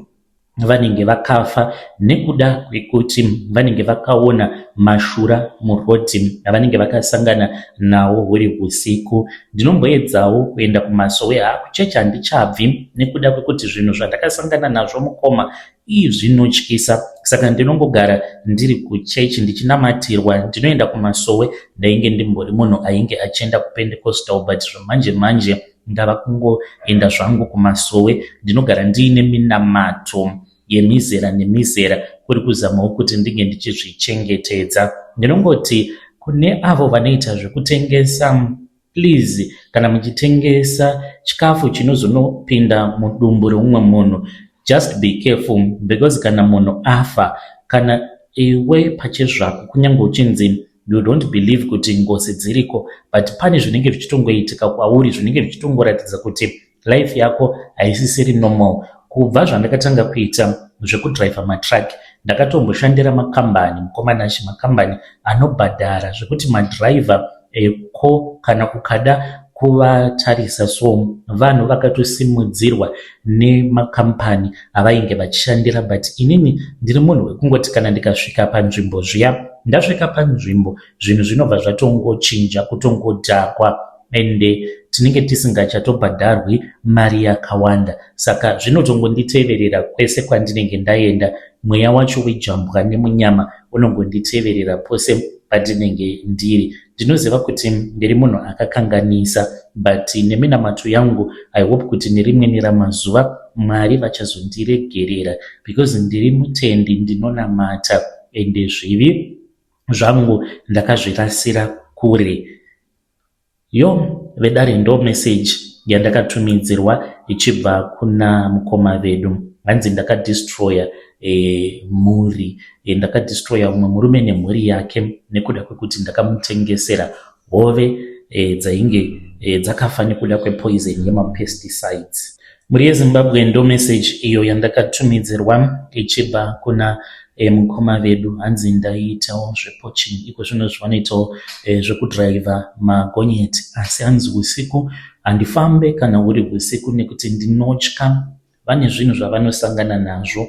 vanenge vakafa nekuda kwekuti vanenge vakaona mashura murodhi avanenge vakasangana nawo huri husiku. Ndinomboedzawo kuenda kumasowe, haa kuchechi handichabvi nekuda kwekuti zvinhu zvandakasangana nazvo mukoma ii zvinotyisa. Saka ndinongogara ndiri kuchechi ndichinamatirwa. Ndinoenda kumasowe, ndainge ndimbori munhu ainge achienda kuPentecostal but zvamanje manje ndava kungoenda zvangu kumasowe. Ndinogara ndiine minamato yemizera nemizera kuri kuzamawo kuti ndinge ndichizvichengetedza. Ndinongoti kune avo vanoita zvekutengesa, please kana muchitengesa chikafu chinozonopinda mudumbu reumwe munhu, just be careful because kana munhu afa, kana iwe pachezvako kunyange uchinzi you don't believe kuti ngozi dziriko, but pane zvinenge zvichitongoitika kwauri zvinenge zvichitongoratidza kuti life yako haisisiri normal. Kubva zvandakatanga kuita zvekudhiraivha matruck, ndakatomboshandira makambani mukoma Nashe, makambani anobhadhara zvekuti madhiraivha eko kana ukada kuvatarisa so vanhu vakatosimudzirwa nemakambani avainge vachishandira. But inini ndiri munhu wekungoti kana ndikasvika panzvimbo zviya, ndasvika panzvimbo zvinhu zvinobva zvatongochinja, kutongodhakwa, ende tinenge tisingachatobhadharwi mari yakawanda. Saka zvinotongonditeverera kwese kwandinenge ndaenda. Mweya wacho wejambwa nemunyama unongonditeverera pose pandinenge ndiri. Ndinoziva kuti ndiri munhu akakanganisa, but neminamato yangu I hope kuti nerimwe neramazuva Mwari vachazondiregerera because ndiri mutendi, ndinonamata, ende zvivi zvangu ndakazvirasira kure. Yo vedare, ndo message yandakatumidzirwa ichibva kuna mukoma vedu. Hanzi ndakadestroya mhuri, ndakadestroya mumwe murume nemhuri yake nekuda kwekuti ndakamutengesera hove dzainge dzakafa nekuda kwepoison yemapesticides. Mhuri yeZimbabwe, ndo message iyo yandakatumidzirwa ichibva kuna mukoma vedu. Hanzi ndaiitawo zvepoaching, iko zvino zvavanoitawo zvekudhiraivha magonyeti, asi hanzi usiku handifambe kana huri usiku nekuti ndinotya. Vane zvinhu zvavanosangana nazvo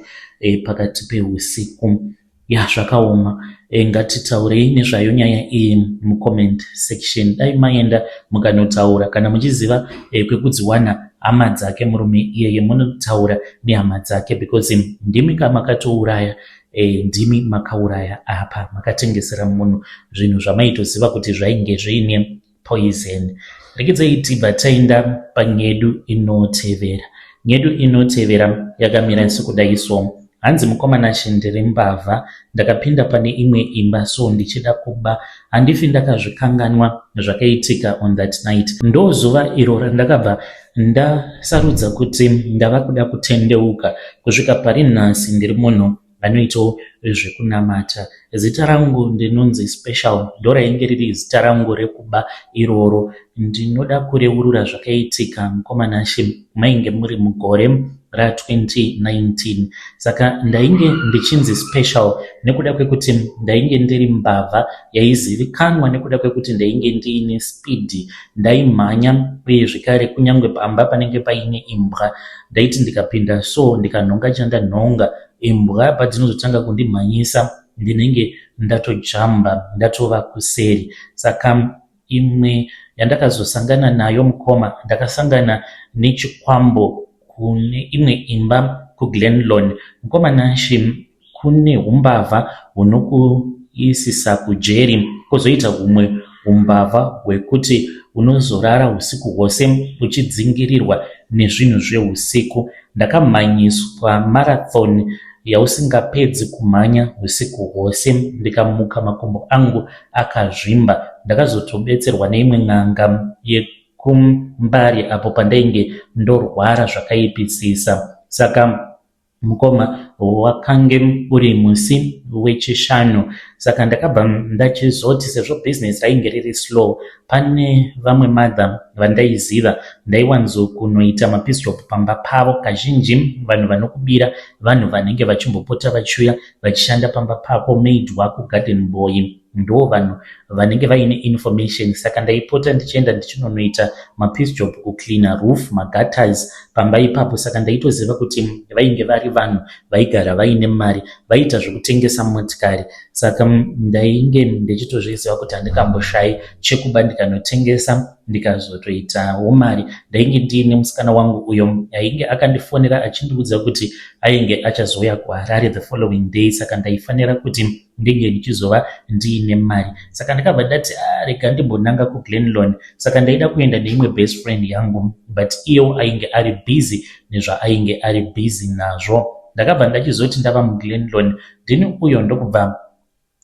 pakati peusiku. Ya, zvakaoma. Ngatitaurei nezvayo nyaya iyi mucomment section. Dai maenda mukanotaura kana muchiziva kwekudziwana hama dzake murume iyeye, munotaura nehama dzake because ndimi kamakatouraya, ndimi makauraya apa, makatengesera munhu zvinhu zvamaitoziva kuti zvainge zviine poison. Regedzai tibva taenda panyedu inotevera. Nyedu inotevera yakamira sekudai so. Hanzi mukoma Nashe, ndiri mbavha, ndakapinda pane imwe imba so ndichida kuba. Handifi ndakazvikanganwa zvakaitika on that night. Ndo zuva iro randakabva ndasarudza kuti ndava kuda kutendeuka. Kusvika pari nhasi ndiri munhu anoitawo zvekunamata. Zita rangu ndinonzi Special, ndorainge riri zita rangu rekuba iroro. Ndinoda kureurura zvakaitika mukoma Nashe. Mainge muri mugore ra2019. Saka ndainge ndichinzi Special nekuda kwekuti ndainge ndiri mbavha yaizivikanwa nekuda kwekuti ndainge ndiine speed, ndaimhanya. Uye zvekare kunyange pamba panenge paine imbwa, ndaiti ndikapinda so ndikanhonga chandanhonga, imbwa padzinozotanga kundimhanyisa ndinenge ndatojamba, ndatova kuseri. Saka imwe yandakazosangana nayo mukoma, ndakasangana nechikwambo kune imwe imba. kuGlen Lorne. Mukoma Nashe, kune humbavha hunokuisisa kujeri, kwozoita humwe humbavha hwekuti unozorara husiku hwose uchidzingirirwa nezvinhu zvehusiku. Ndakamhanyiswa marathon yausingapedzi kumhanya husiku hwose ndikamuka makumbo angu akazvimba. Ndakazotobetserwa neimwe n'anga yekuMbare apo pandainge ndorwara zvakaipisisa. Saka mukoma wakange uri musi weChishanu saka ndakabva ndachizoti sezvo business rainge riri slow pane vamwe mother vandaiziva ndaiwanzokunoita mapiece job pamba pavo. Kazhinji vanhu vanokubira vanhu vanenge vachimbopota vachiuya vachishanda pamba pako, maid wako, garden boy, ndo vanhu vanenge vaine information. Saka ndaipota ndichienda ndichinonoita mapiece job, kucleana roof, magutters pamba ipapo. Saka ndaitoziva kuti vainge vari vanhu vaigara vaine mari, vaiita zvekutengesa motikari. Saka ndainge ndichitozviziva kuti handikamboshayi chekuba ndikanotengesa ndikazotoitawo mari. Ndainge ndiine musikana wangu uyo ainge akandifonera achindiudza kuti ainge achazouya kuHarare the following day, saka ndaifanira kuti ndinge ndichizova ndiine mari. Saka ndakabva ndati, ah, rega ndimbonanga kuGlen Lorne. Saka ndaida kuenda neimwe best friend yangu, but iyo ainge ari busy nezvaainge ari busy nazvo. Ndakabva ndachizoti ndava muGlen Lorne, ndini uyo ndokubva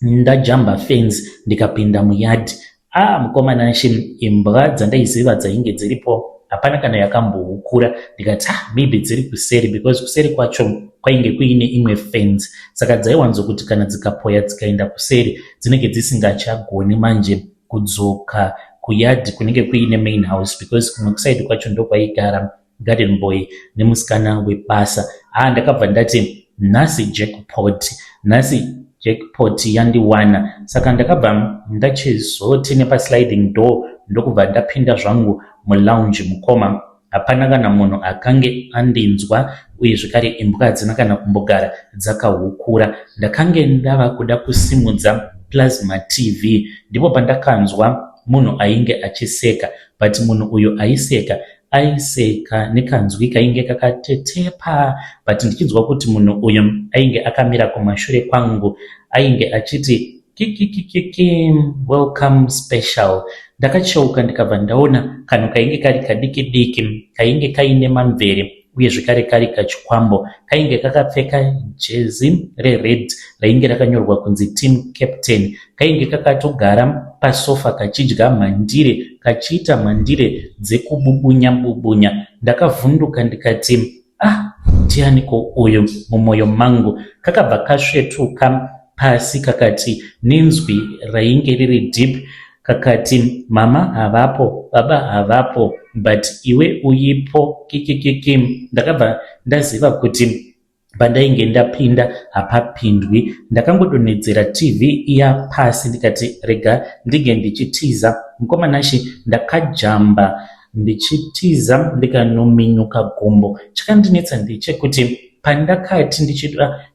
ndajamba fence ndikapinda muyadhi. Ah, mukoma Nashe, imbwa dzandaiziva dzainge dziripo hapana kana yakambohukura. Ndikati, ah, maybe dziri kuseri, because kuseri kwacho kwainge kuine imwe fence, saka dzaiwanzokuti kana dzikapoya dzikaenda kuseri dzinenge dzisingachagoni manje kudzoka kuyadhi kunenge kuine main house, because kumwe kuside kwacho ndokwaigara garden boy nemusikana webasa. Ah, ndakabva ndati nhasi jackpot, nhasi jackpot yandiwana. Saka ndakabva ndachizoti nepasliding door ndokubva ndapinda zvangu mulounge. Mukoma, hapana kana munhu akange andinzwa, uye zvekare imbwa hadzina kana kumbogara dzakahukura. Ndakange ndava kuda kusimudza plasma TV, ndipo pandakanzwa munhu ainge achiseka, but munhu uyu aiseka aiseka nekanzwi kainge kakatetepa, but ndichinzwa kuti munhu uyu ainge akamira kumashure kwangu ainge achiti, "Kikikikiki, welcome special." Ndakacheuka ndikabva ndaona kanhu kainge kari kadiki diki, kainge kaine mamvere uye zvekare kari kachikwambo. Kainge kakapfeka jezi rered rainge rakanyorwa kunzi team captain. Kainge kakatogara pasofa kachidya mhandire, kachiita mhandire dzekububunya bubunya. Ndakavhunduka ndikati, "Ah, ndianiko uyu?" mumwoyo mangu. Kakabva kasvetuka pasi kakati nenzwi rainge riri deep, kakati, "Mama havapo, baba havapo, but iwe uyipo, kikikiki." Ndakabva ndaziva kuti pandainge ndapinda hapapindwi. Ndakangodonhedzera TV iya pasi ndikati rega ndinge ndichitiza. Mukoma Nashe, ndakajamba ndichitiza ndikanominyuka gumbo. Chakandinetsa ndechekuti pandakati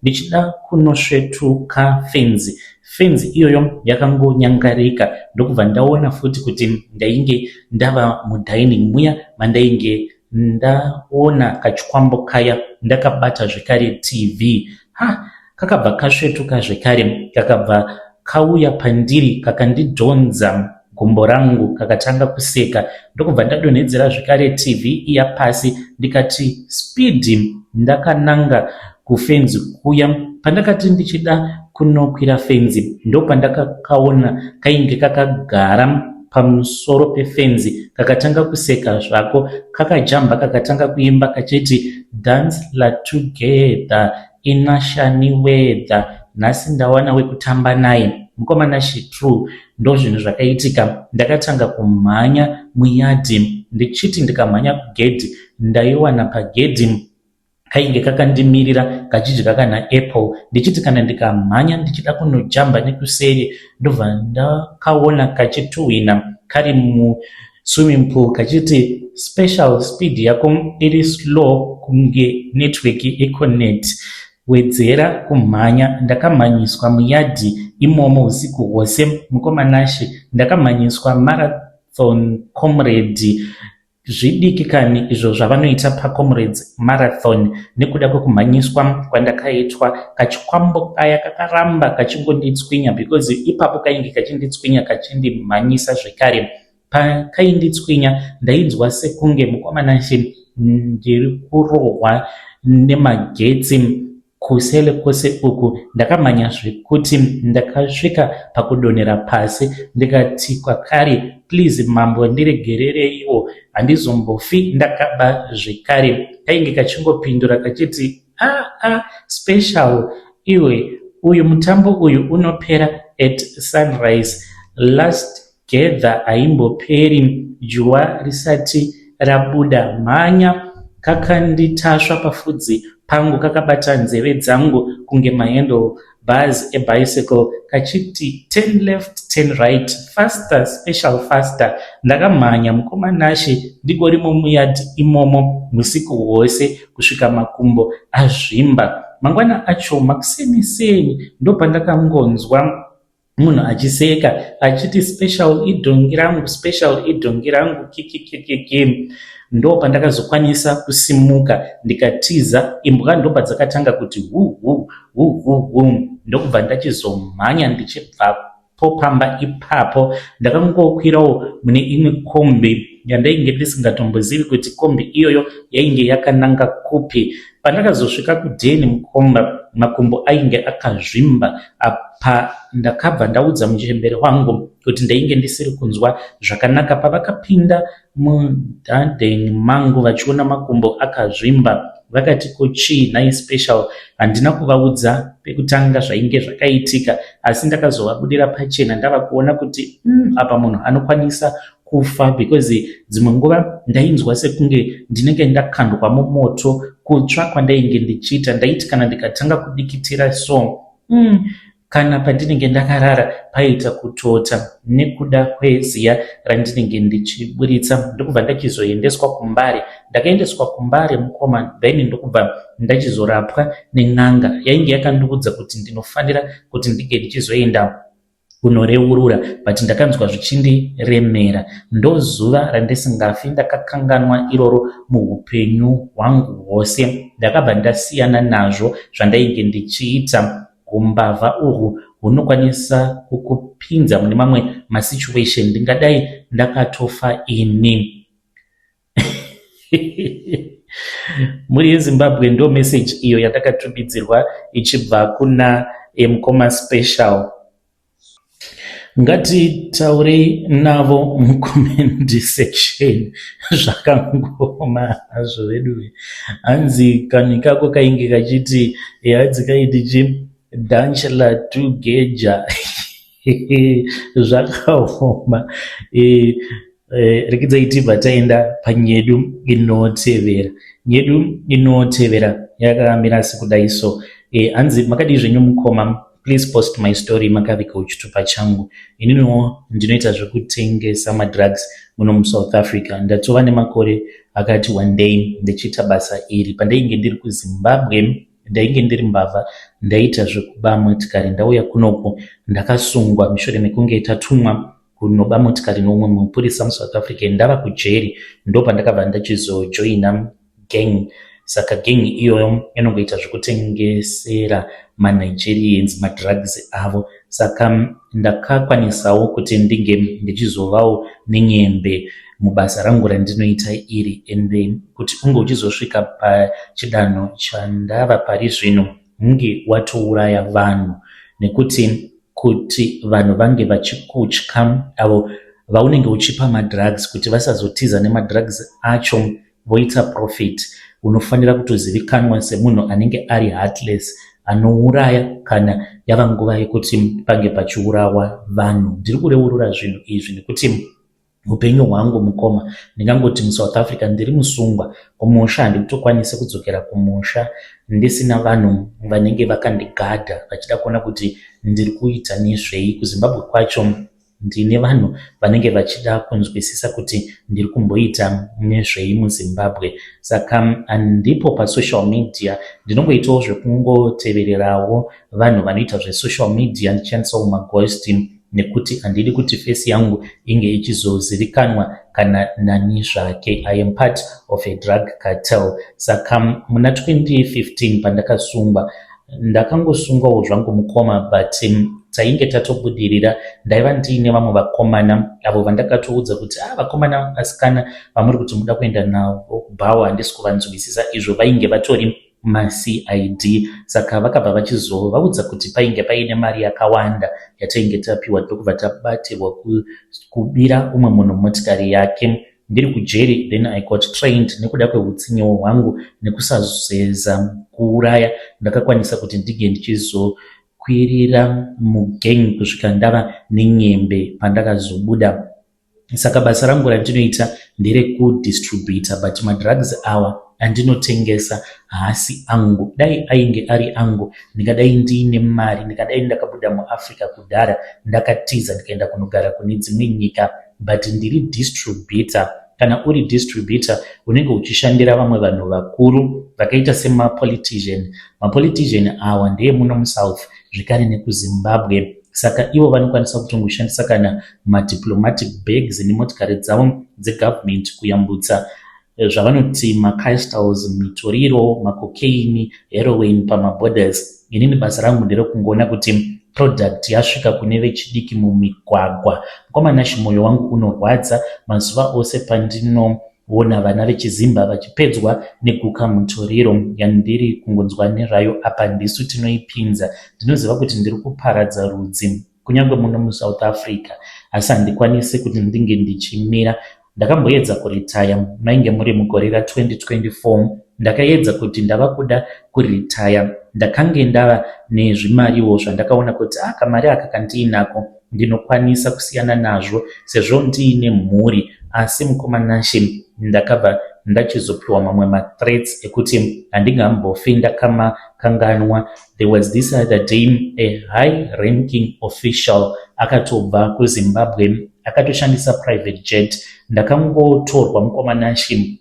ndichida kunosvetuka fenzi, fenzi iyoyo yakangonyangarika, ndokubva ndaona futi kuti ndainge ndava mudining muya mandainge ndaona kachikwambo kaya ndakabata zvekare TV. Ha, kakabva kasvetuka zvekare, kakabva kauya pandiri, kakandidhonza gumbo rangu, kakatanga kuseka, ndokubva ndadonhedzera zvekare TV iya pasi ndikati speed ndakananga kufenzi kuya. Pandakati ndichida kunokwira fenzi, ndopandakakaona kainge kakagara pamusoro pefenzi, kakatanga kuseka zvako, kakajamba, kakatanga kuimba kachiti, "Dance la together inashani weather, nhasi ndawana wekutamba naye." Mukoma Nashe, true, ndo zvinhu zvakaitika. Ndakatanga kumhanya muyadhi ndichiti ndikamhanya kugedhi ndaiwana pagedhi kainge kakandimirira kachidya kana apple, ndichiti kana ndikamhanya ndichida kunojamba nekuseri ndobva ndakaona kachituhwina kari muswimming pool kachiti, "Special, speed yako iri slow kunge network Econet, wedzera kumhanya." Ndakamhanyiswa muyadhi imomo usiku hwose. Mukoma Nashe, ndakamhanyiswa marathon, comrade. Zvidiki kani izvo zvavanoita paComrades Marathon nekuda kwekumhanyiswa kwandakaitwa. Kachikwambo kaya kakaramba kachingonditswinya because ipapo kainge kachinditswinya kachindimhanyisa zvekare. Pakainditswinya ndainzwa sekunge mukoma Nashe ndiri kurohwa nemagetsi Kusele kwose uku ndakamhanya zvekuti ndakasvika pakudonhera pasi ndikati kwakari please mambo ndiregerereiwo handizombofi ndakaba zvekare. Kainge kachingopindura kachiti ah ah special iwe uyu mutambo uyu unopera at sunrise last Gather haimboperi juwa risati rabuda mhanya kakanditasva pafudzi pangu kakabata nzeve dzangu kunge mahandle bars ebicycle kachiti turn left turn right faster special faster ndakamhanya mukoma Nashe ndigorimo muyard imomo husiku hwose kusvika makumbo azvimba mangwana acho makuseni seni ndopandakangonzwa munhu achiseka achiti special idhongi rangu special idhongi rangu kikikikiki ndo pandakazokwanisa kusimuka ndikatiza imbwa ndobva dzakatanga kuti hu hu hu hu hu ndokubva ndachizomhanya ndichibva po pamba ipapo ndakangokwirawo mune imwe kombi yandainge ndisingatombozivi kuti kombi iyoyo yainge yakananga kupi Pandakazosvika kudheni mukomba makumbo ainge akazvimba apa ndakabva ndaudza muchembere wangu kuti ndainge ndisiri kunzwa zvakanaka. Pavakapinda mugarden mangu vachiona makumbo akazvimba vakati ko chii nhai Special. Handina kuvaudza pekutanga zvainge zvakaitika asi ndakazovabudira pachena ndava kuona kuti mm, apa munhu anokwanisa kufa because dzimwe nguva ndainzwa sekunge ndinenge ndakandwa mumoto kutsva kwandainge ndichiita ndaiti kana ndikatanga kudikitira so mm, kana pandinenge ndakarara paita kutota nekuda kweziya randinenge ndichiburitsa ndokubva ndachizoendeswa kumbare ndakaendeswa kumbare mukoma then ndokubva ndachizorapwa nen'anga yainge yakandiudza kuti ndinofanira kuti ndinge ndichizoenda kunoreurura but ndakanzwa zvichindiremera. Ndozuva randisingafi ndakakanganwa iroro muhupenyu hwangu hwose. Ndakabva ndasiyana nazvo zvandainge ndichiita. Humbavha uhwu hunokwanisa kukupinza mune mamwe masituation ndingadai ndakatofa ini. Mhuri yeZimbabwe ndo message iyo yandakatumidzirwa ichibva kuna eh, mukoma special. Ngatitaurei navo mucomment section zvakangoma hazvo veduwe. Hanzi kanhu ikako kainge kachiti eh, hanzi kaiti chi danchla tugeja zvakaoma e, e, rekidzai tibva taenda panyedu inotevera nyedu inotevera yakamira sekudai so e, hanzi makadii zvenyu mukoma please post my story makaviga chitupa changu ininiwo ndinoita zvekutengesa madrugs muno musouth africa ndatova nemakore akati one day ndichiita basa iri pandainge ndiri kuzimbabwe Ndainge ndiri mbavha ndaiita zvekuba motikari ndauya kunoku ndakasungwa mushure mekunge tatumwa kunoba motikari neumwe mupurisa muSouth African ndava kujeri ndopandakabva ndachizojoina gang saka gang iyoyo inongoita zvekutengesera maNigerians madrugs avo saka ndakakwanisawo kuti ndinge ndichizovawo nenyembe mubasa rangu randinoita iri ende kuti unge uchizosvika pachidanho chandava pari zvino hunge watouraya vanhu nekuti kuti vanhu vange vachikutya avo vaunenge uchipa madrugs kuti vasazotiza nemadrugs acho voita profit unofanira kutozivikanwa semunhu anenge ari heartless anouraya kana yava nguva yekuti pange pachiurawa vanhu ndiri kureurura zvinhu izvi nekuti Hupenyu hwangu mukoma ndingangoti muSouth Africa ndiri musungwa kumusha handikutokwanise kudzokera kumusha ndisina vanhu vanenge vakandigadha vachida kuona kuti ndiri kuita nezvei. KuZimbabwe kwacho ndine vanhu vanenge vachida kunzwisisa kuti ndiri kumboita nezvei muZimbabwe. Saka handipo pasocial media ndinongoitawo zvekungotevererawo vanhu vanoita zvesocial media ndichishandisawo maghost. Nekuti handidi kuti face yangu inge ichizozivikanwa kana nani zvake. I am part of a drug cartel. Saka muna 2015 pandakasungwa, ndakangosungwawo zvangu, mukoma, but tainge tatobudirira. Ndaiva ndiine vamwe vakomana avo vandakatoudza kuti, "Ah, vakomana, vasikana vamuri kuti muda kuenda navo kubhawa, handisi kuvanzwisisa." Izvo vainge vatori maCID. Saka vakabva vachizovaudza kuti painge paine mari yakawanda yatainge tapiwa, ndokubva tabatirwa kubira umwe munhu motikari yake. Ndiri kujeri, then I got trained. Nekuda kweutsinyewo hwangu nekusazeza kuuraya, ndakakwanisa kuti ndinge ndichizokwirira mugang kusvika ndava nenyembe pandakazobuda. Saka basa rangu randinoita nderekudistributa, but madrugs awa andinotengesa haasi angu. Dai ainge ari angu, ndingadai ndiine mari, ndingadai ndakabuda muAfrica kudhara, ndakatiza, ndikaenda kunogara kune dzimwe nyika, but ndiri distributor. Kana uri distributor, unenge uchishandira vamwe vanhu vakuru vakaita semapolitician. Mapolitician awa ndeemuno muSouth zvekare nekuZimbabwe. Saka ivo vanokwanisa kutongoshandisa kana madiplomatic bags nemotikari dzavo dzegovernment kuyambutsa zvavanoti macrystals, mitoriro, macocaine, heroin pamaborders. Inini basa rangu nderekungoona kuti product yasvika kune vechidiki mumigwagwa. Mukoma Nashi, mwoyo wangu unorwadza mazuva ose pandinoona vana vechiZimba vachipedzwa neguka mutoriro yandiri kungonzwa nezvayo. Apa ndisu tinoipinza. Ndinoziva kuti ndiri kuparadza rudzi kunyange muno muSouth Africa, asi handikwanisi kuti ndinge ndichimira. Ndakamboedza kuritaya, mainge muri mugore ra2024. Ndakaedza kuti ndava kuda kuritaya. Ndakange ndava nezvimariwo zvandakaona kuti a ah, kamari aka kandiinako ndinokwanisa kusiyana nazvo sezvo ndiine mhuri. Asi mukoma Nashi, ndakabva ndachizopiwa mamwe mathreats ekuti handingambofi ndakamakanganwa. There was this other day, a high ranking official akatobva kuZimbabwe, akatoshandisa private jet. Ndakangotorwa, mukoma Nashi,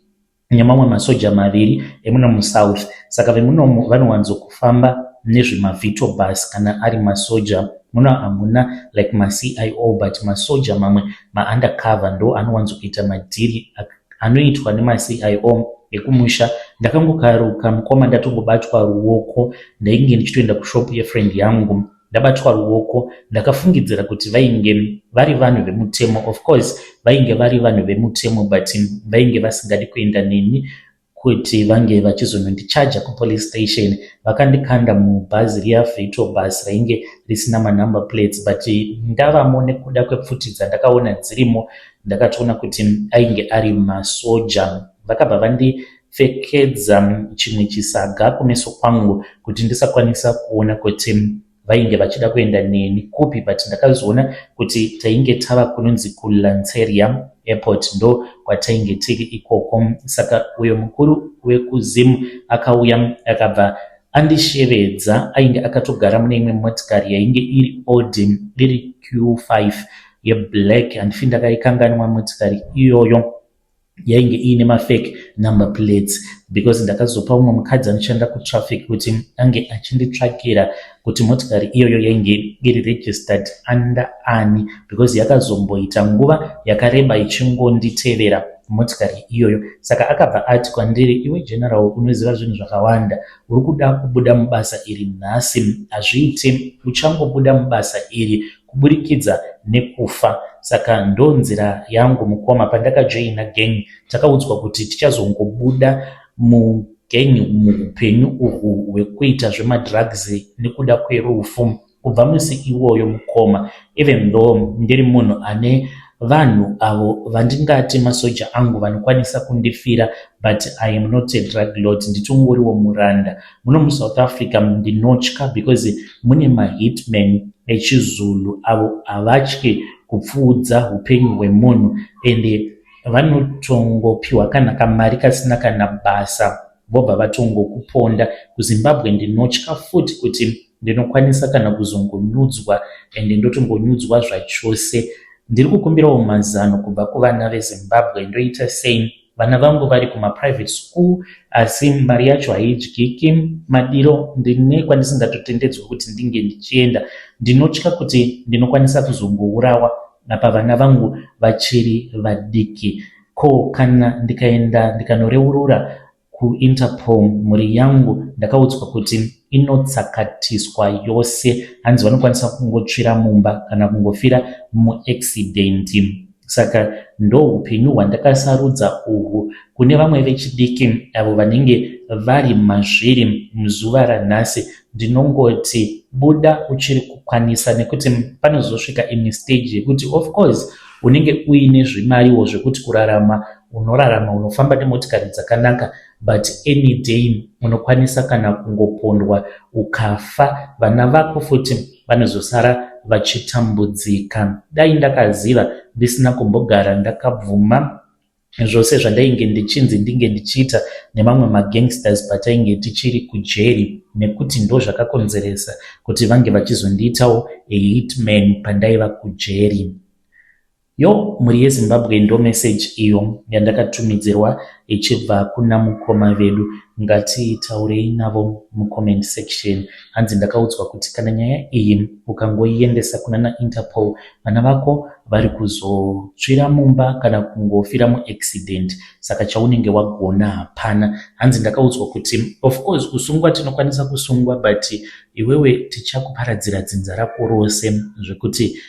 nemamwe masoja maviri emuno muSouth. Saka vemunomu vanowanzokufamba nezvemavito bus kana ari masoja. Muno hamuna like maCIO, but masoja mamwe maundercover ndo anowanzokuita madhiri anoitwa nemaCIO ekumusha. Ndakangokaruka, mukoma, ndatongobatwa ruoko. Ndainge ndichitoenda kushopu yefriend yangu, ndabatwa ruoko. Ndakafungidzira kuti vainge vari vanhu vemutemo. Of course vainge vari vanhu vemutemo, but vainge vasingadi kuenda neni kuti vange vachizonondichaja kupolice station. Vakandikanda mubhazi riya, Vito bus rainge risina manumber plates, but ndavamo, nekuda kwepfuti dzandakaona dzirimo, ndakatoona kuti ainge ari masoja. Vakabva vandipfekedza chimwe chisaga kumeso kwangu kuti ndisakwanisa kuona kuti vainge vachida kuenda neni kupi, but ndakazoona kuti tainge tava kunonzi kuLanseria Airport, ndo kwatainge tiri ikoko. Saka uyo mukuru wekuZim akauya, akabva andishevedza. Ainge akatogara mune imwe motikari yainge iri Audi, iri Q5 yeblack. Handifi ndakaikanganwa motikari iyoyo. Yainge iine mafake number plates, because ndakazopa umwe mukadzi anoshanda kutraffic kuti ange achinditsvakira kuti motikari iyoyo yainge iri registered under ani, because yakazomboita nguva yakareba ichingonditevera motikari iyoyo. Saka akabva ati kwandiri, "Iwe general, unoziva zvinhu zvakawanda. Uri kuda kubuda mubasa iri nhasi? Hazviiti. Uchangobuda mubasa iri kuburikidza nekufa." Saka ndo nzira yangu, mukoma. Pandakajoina gang, takaudzwa kuti tichazongobuda mugang, muupenyu uhwu hwekuita zvemadrugs, nekuda kwerufu. Kubva musi iwoyo, mukoma, even though ndiri munhu ane vanhu avo vandingati masoja angu vanokwanisa kundifira, but I am not a drug lord. Nditongoriwo muranda muno muSouth Africa. Ndinotya because mune mahitman echiZulu avo havatyi kupfuudza upenyu hwemunhu, ende vanotongopiwa kana kamari kasina kana basa, vobva vatongokuponda. KuZimbabwe ndinotya futi kuti ndinokwanisa kana kuzongonyudzwa, ende ndotongonyudzwa zvachose. Ndiri kukumbirawo mazano kubva kuvana veZimbabwe. Ndoita sei? Vana vangu vari kumaprivate school, asi mari yacho haidyiki. Madiro ndine kwandisingatotendedzwa kuti ndinge ndichienda. Ndinotya kuti ndinokwanisa kuzongourawa apa vana vangu vachiri vadiki. Ko kana ndikaenda ndikanoreurura kuInterpol mhuri yangu ndakaudzwa kuti inotsakatiswa yose, hanzi vanokwanisa kungotsvira mumba kana kungofira muaccident. Saka ndoupenyu hwandakasarudza uhwu. Kune vamwe vechidiki avo vanenge vari mazviri muzuva ranhasi, ndinongoti buda uchiri kukwanisa, nekuti panozosvika imwe stage yekuti of course unenge uine zvimariwo zvekuti kurarama unorarama, unofamba nemotikari dzakanaka, but any day unokwanisa kana kungopondwa ukafa. Vana vako futi vanozosara vachitambudzika. Dai ndakaziva ndisina kumbogara ndakabvuma zvose zvandainge ndichinzi ndinge ndichiita nemamwe magangsters patainge tichiri kujeri, nekuti ndo zvakakonzeresa kuti vange vachizondiitawo ahitman pandaiva kujeri. Yo, mhuri yeZimbabwe, ndo message iyo yandakatumidzirwa ichibva kuna mukoma vedu. Ngatitaurei navo mucomment section. Hanzi ndakaudzwa kuti kana nyaya iyi ukangoiendesa kuna naInterpol, vana vako vari kuzotsvira mumba kana kungofira muaccident, saka chaunenge wagona hapana. Hanzi ndakaudzwa kuti of course kusungwa tinokwanisa kusungwa, but iwewe tichakuparadzira dzinza rako rose, zvekuti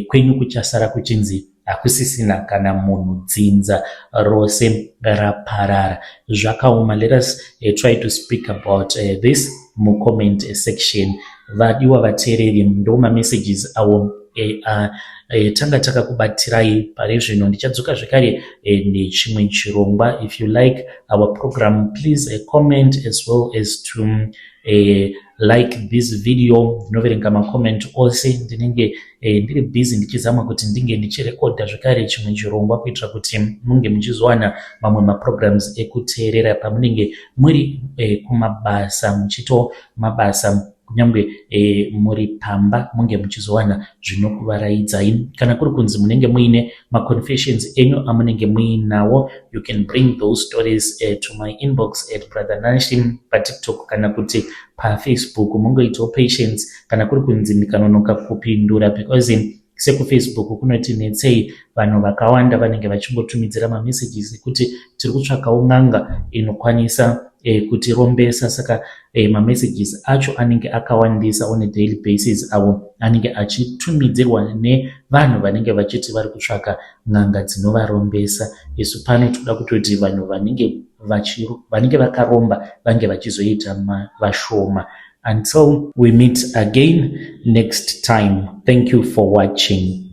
kwenyu kuchasara kuchinzi hakusisina kana munhu, dzinza rose raparara. Zvakaoma. Let us try to speak about this mucomment section. Vadiwa vateereri, ndo mamessages awo tanga takakubatirai pari zvino. Ndichadzoka zvekare nechimwe chirongwa. If you like our program, please comment as well as to like this video. Ndinoverenga macomment ose. Ndinenge ndiri busy ndichizama kuti ndinge ndichirekodha zvekare chimwe chirongwa kuitira kuti munge muchizowana mamwe maprograms ekuteerera pamunenge muri kumabasa, muchiitawo mabasa, kunyange muri pamba, munge muchizowana zvinokuvaraidzai. Kana kuri kunzi munenge muine maconfessions enyu amunenge muinawo, you can bring those stories to my inbox at Brother Nashi paTikTok kana kuti paFacebook. Mungoitawo patience kana kuri kunzi ndikanonoka kupindura, because sekuFacebook kunoti netsei, vanhu vakawanda vanenge vachingotumidzira mamessages ekuti tiri kutsvakawo n'anga inokwanisa kutirombesa. Saka mamessages acho anenge akawandisa on a daily basis, avo anenge achitumidzirwa nevanhu vanenge vachiti vari kutsvaka n'anga dzinovarombesa. Isu pano toda kutoti vanhu vanenge vakaromba vange vachizoita vashoma. Until we meet again next time, thank you for watching.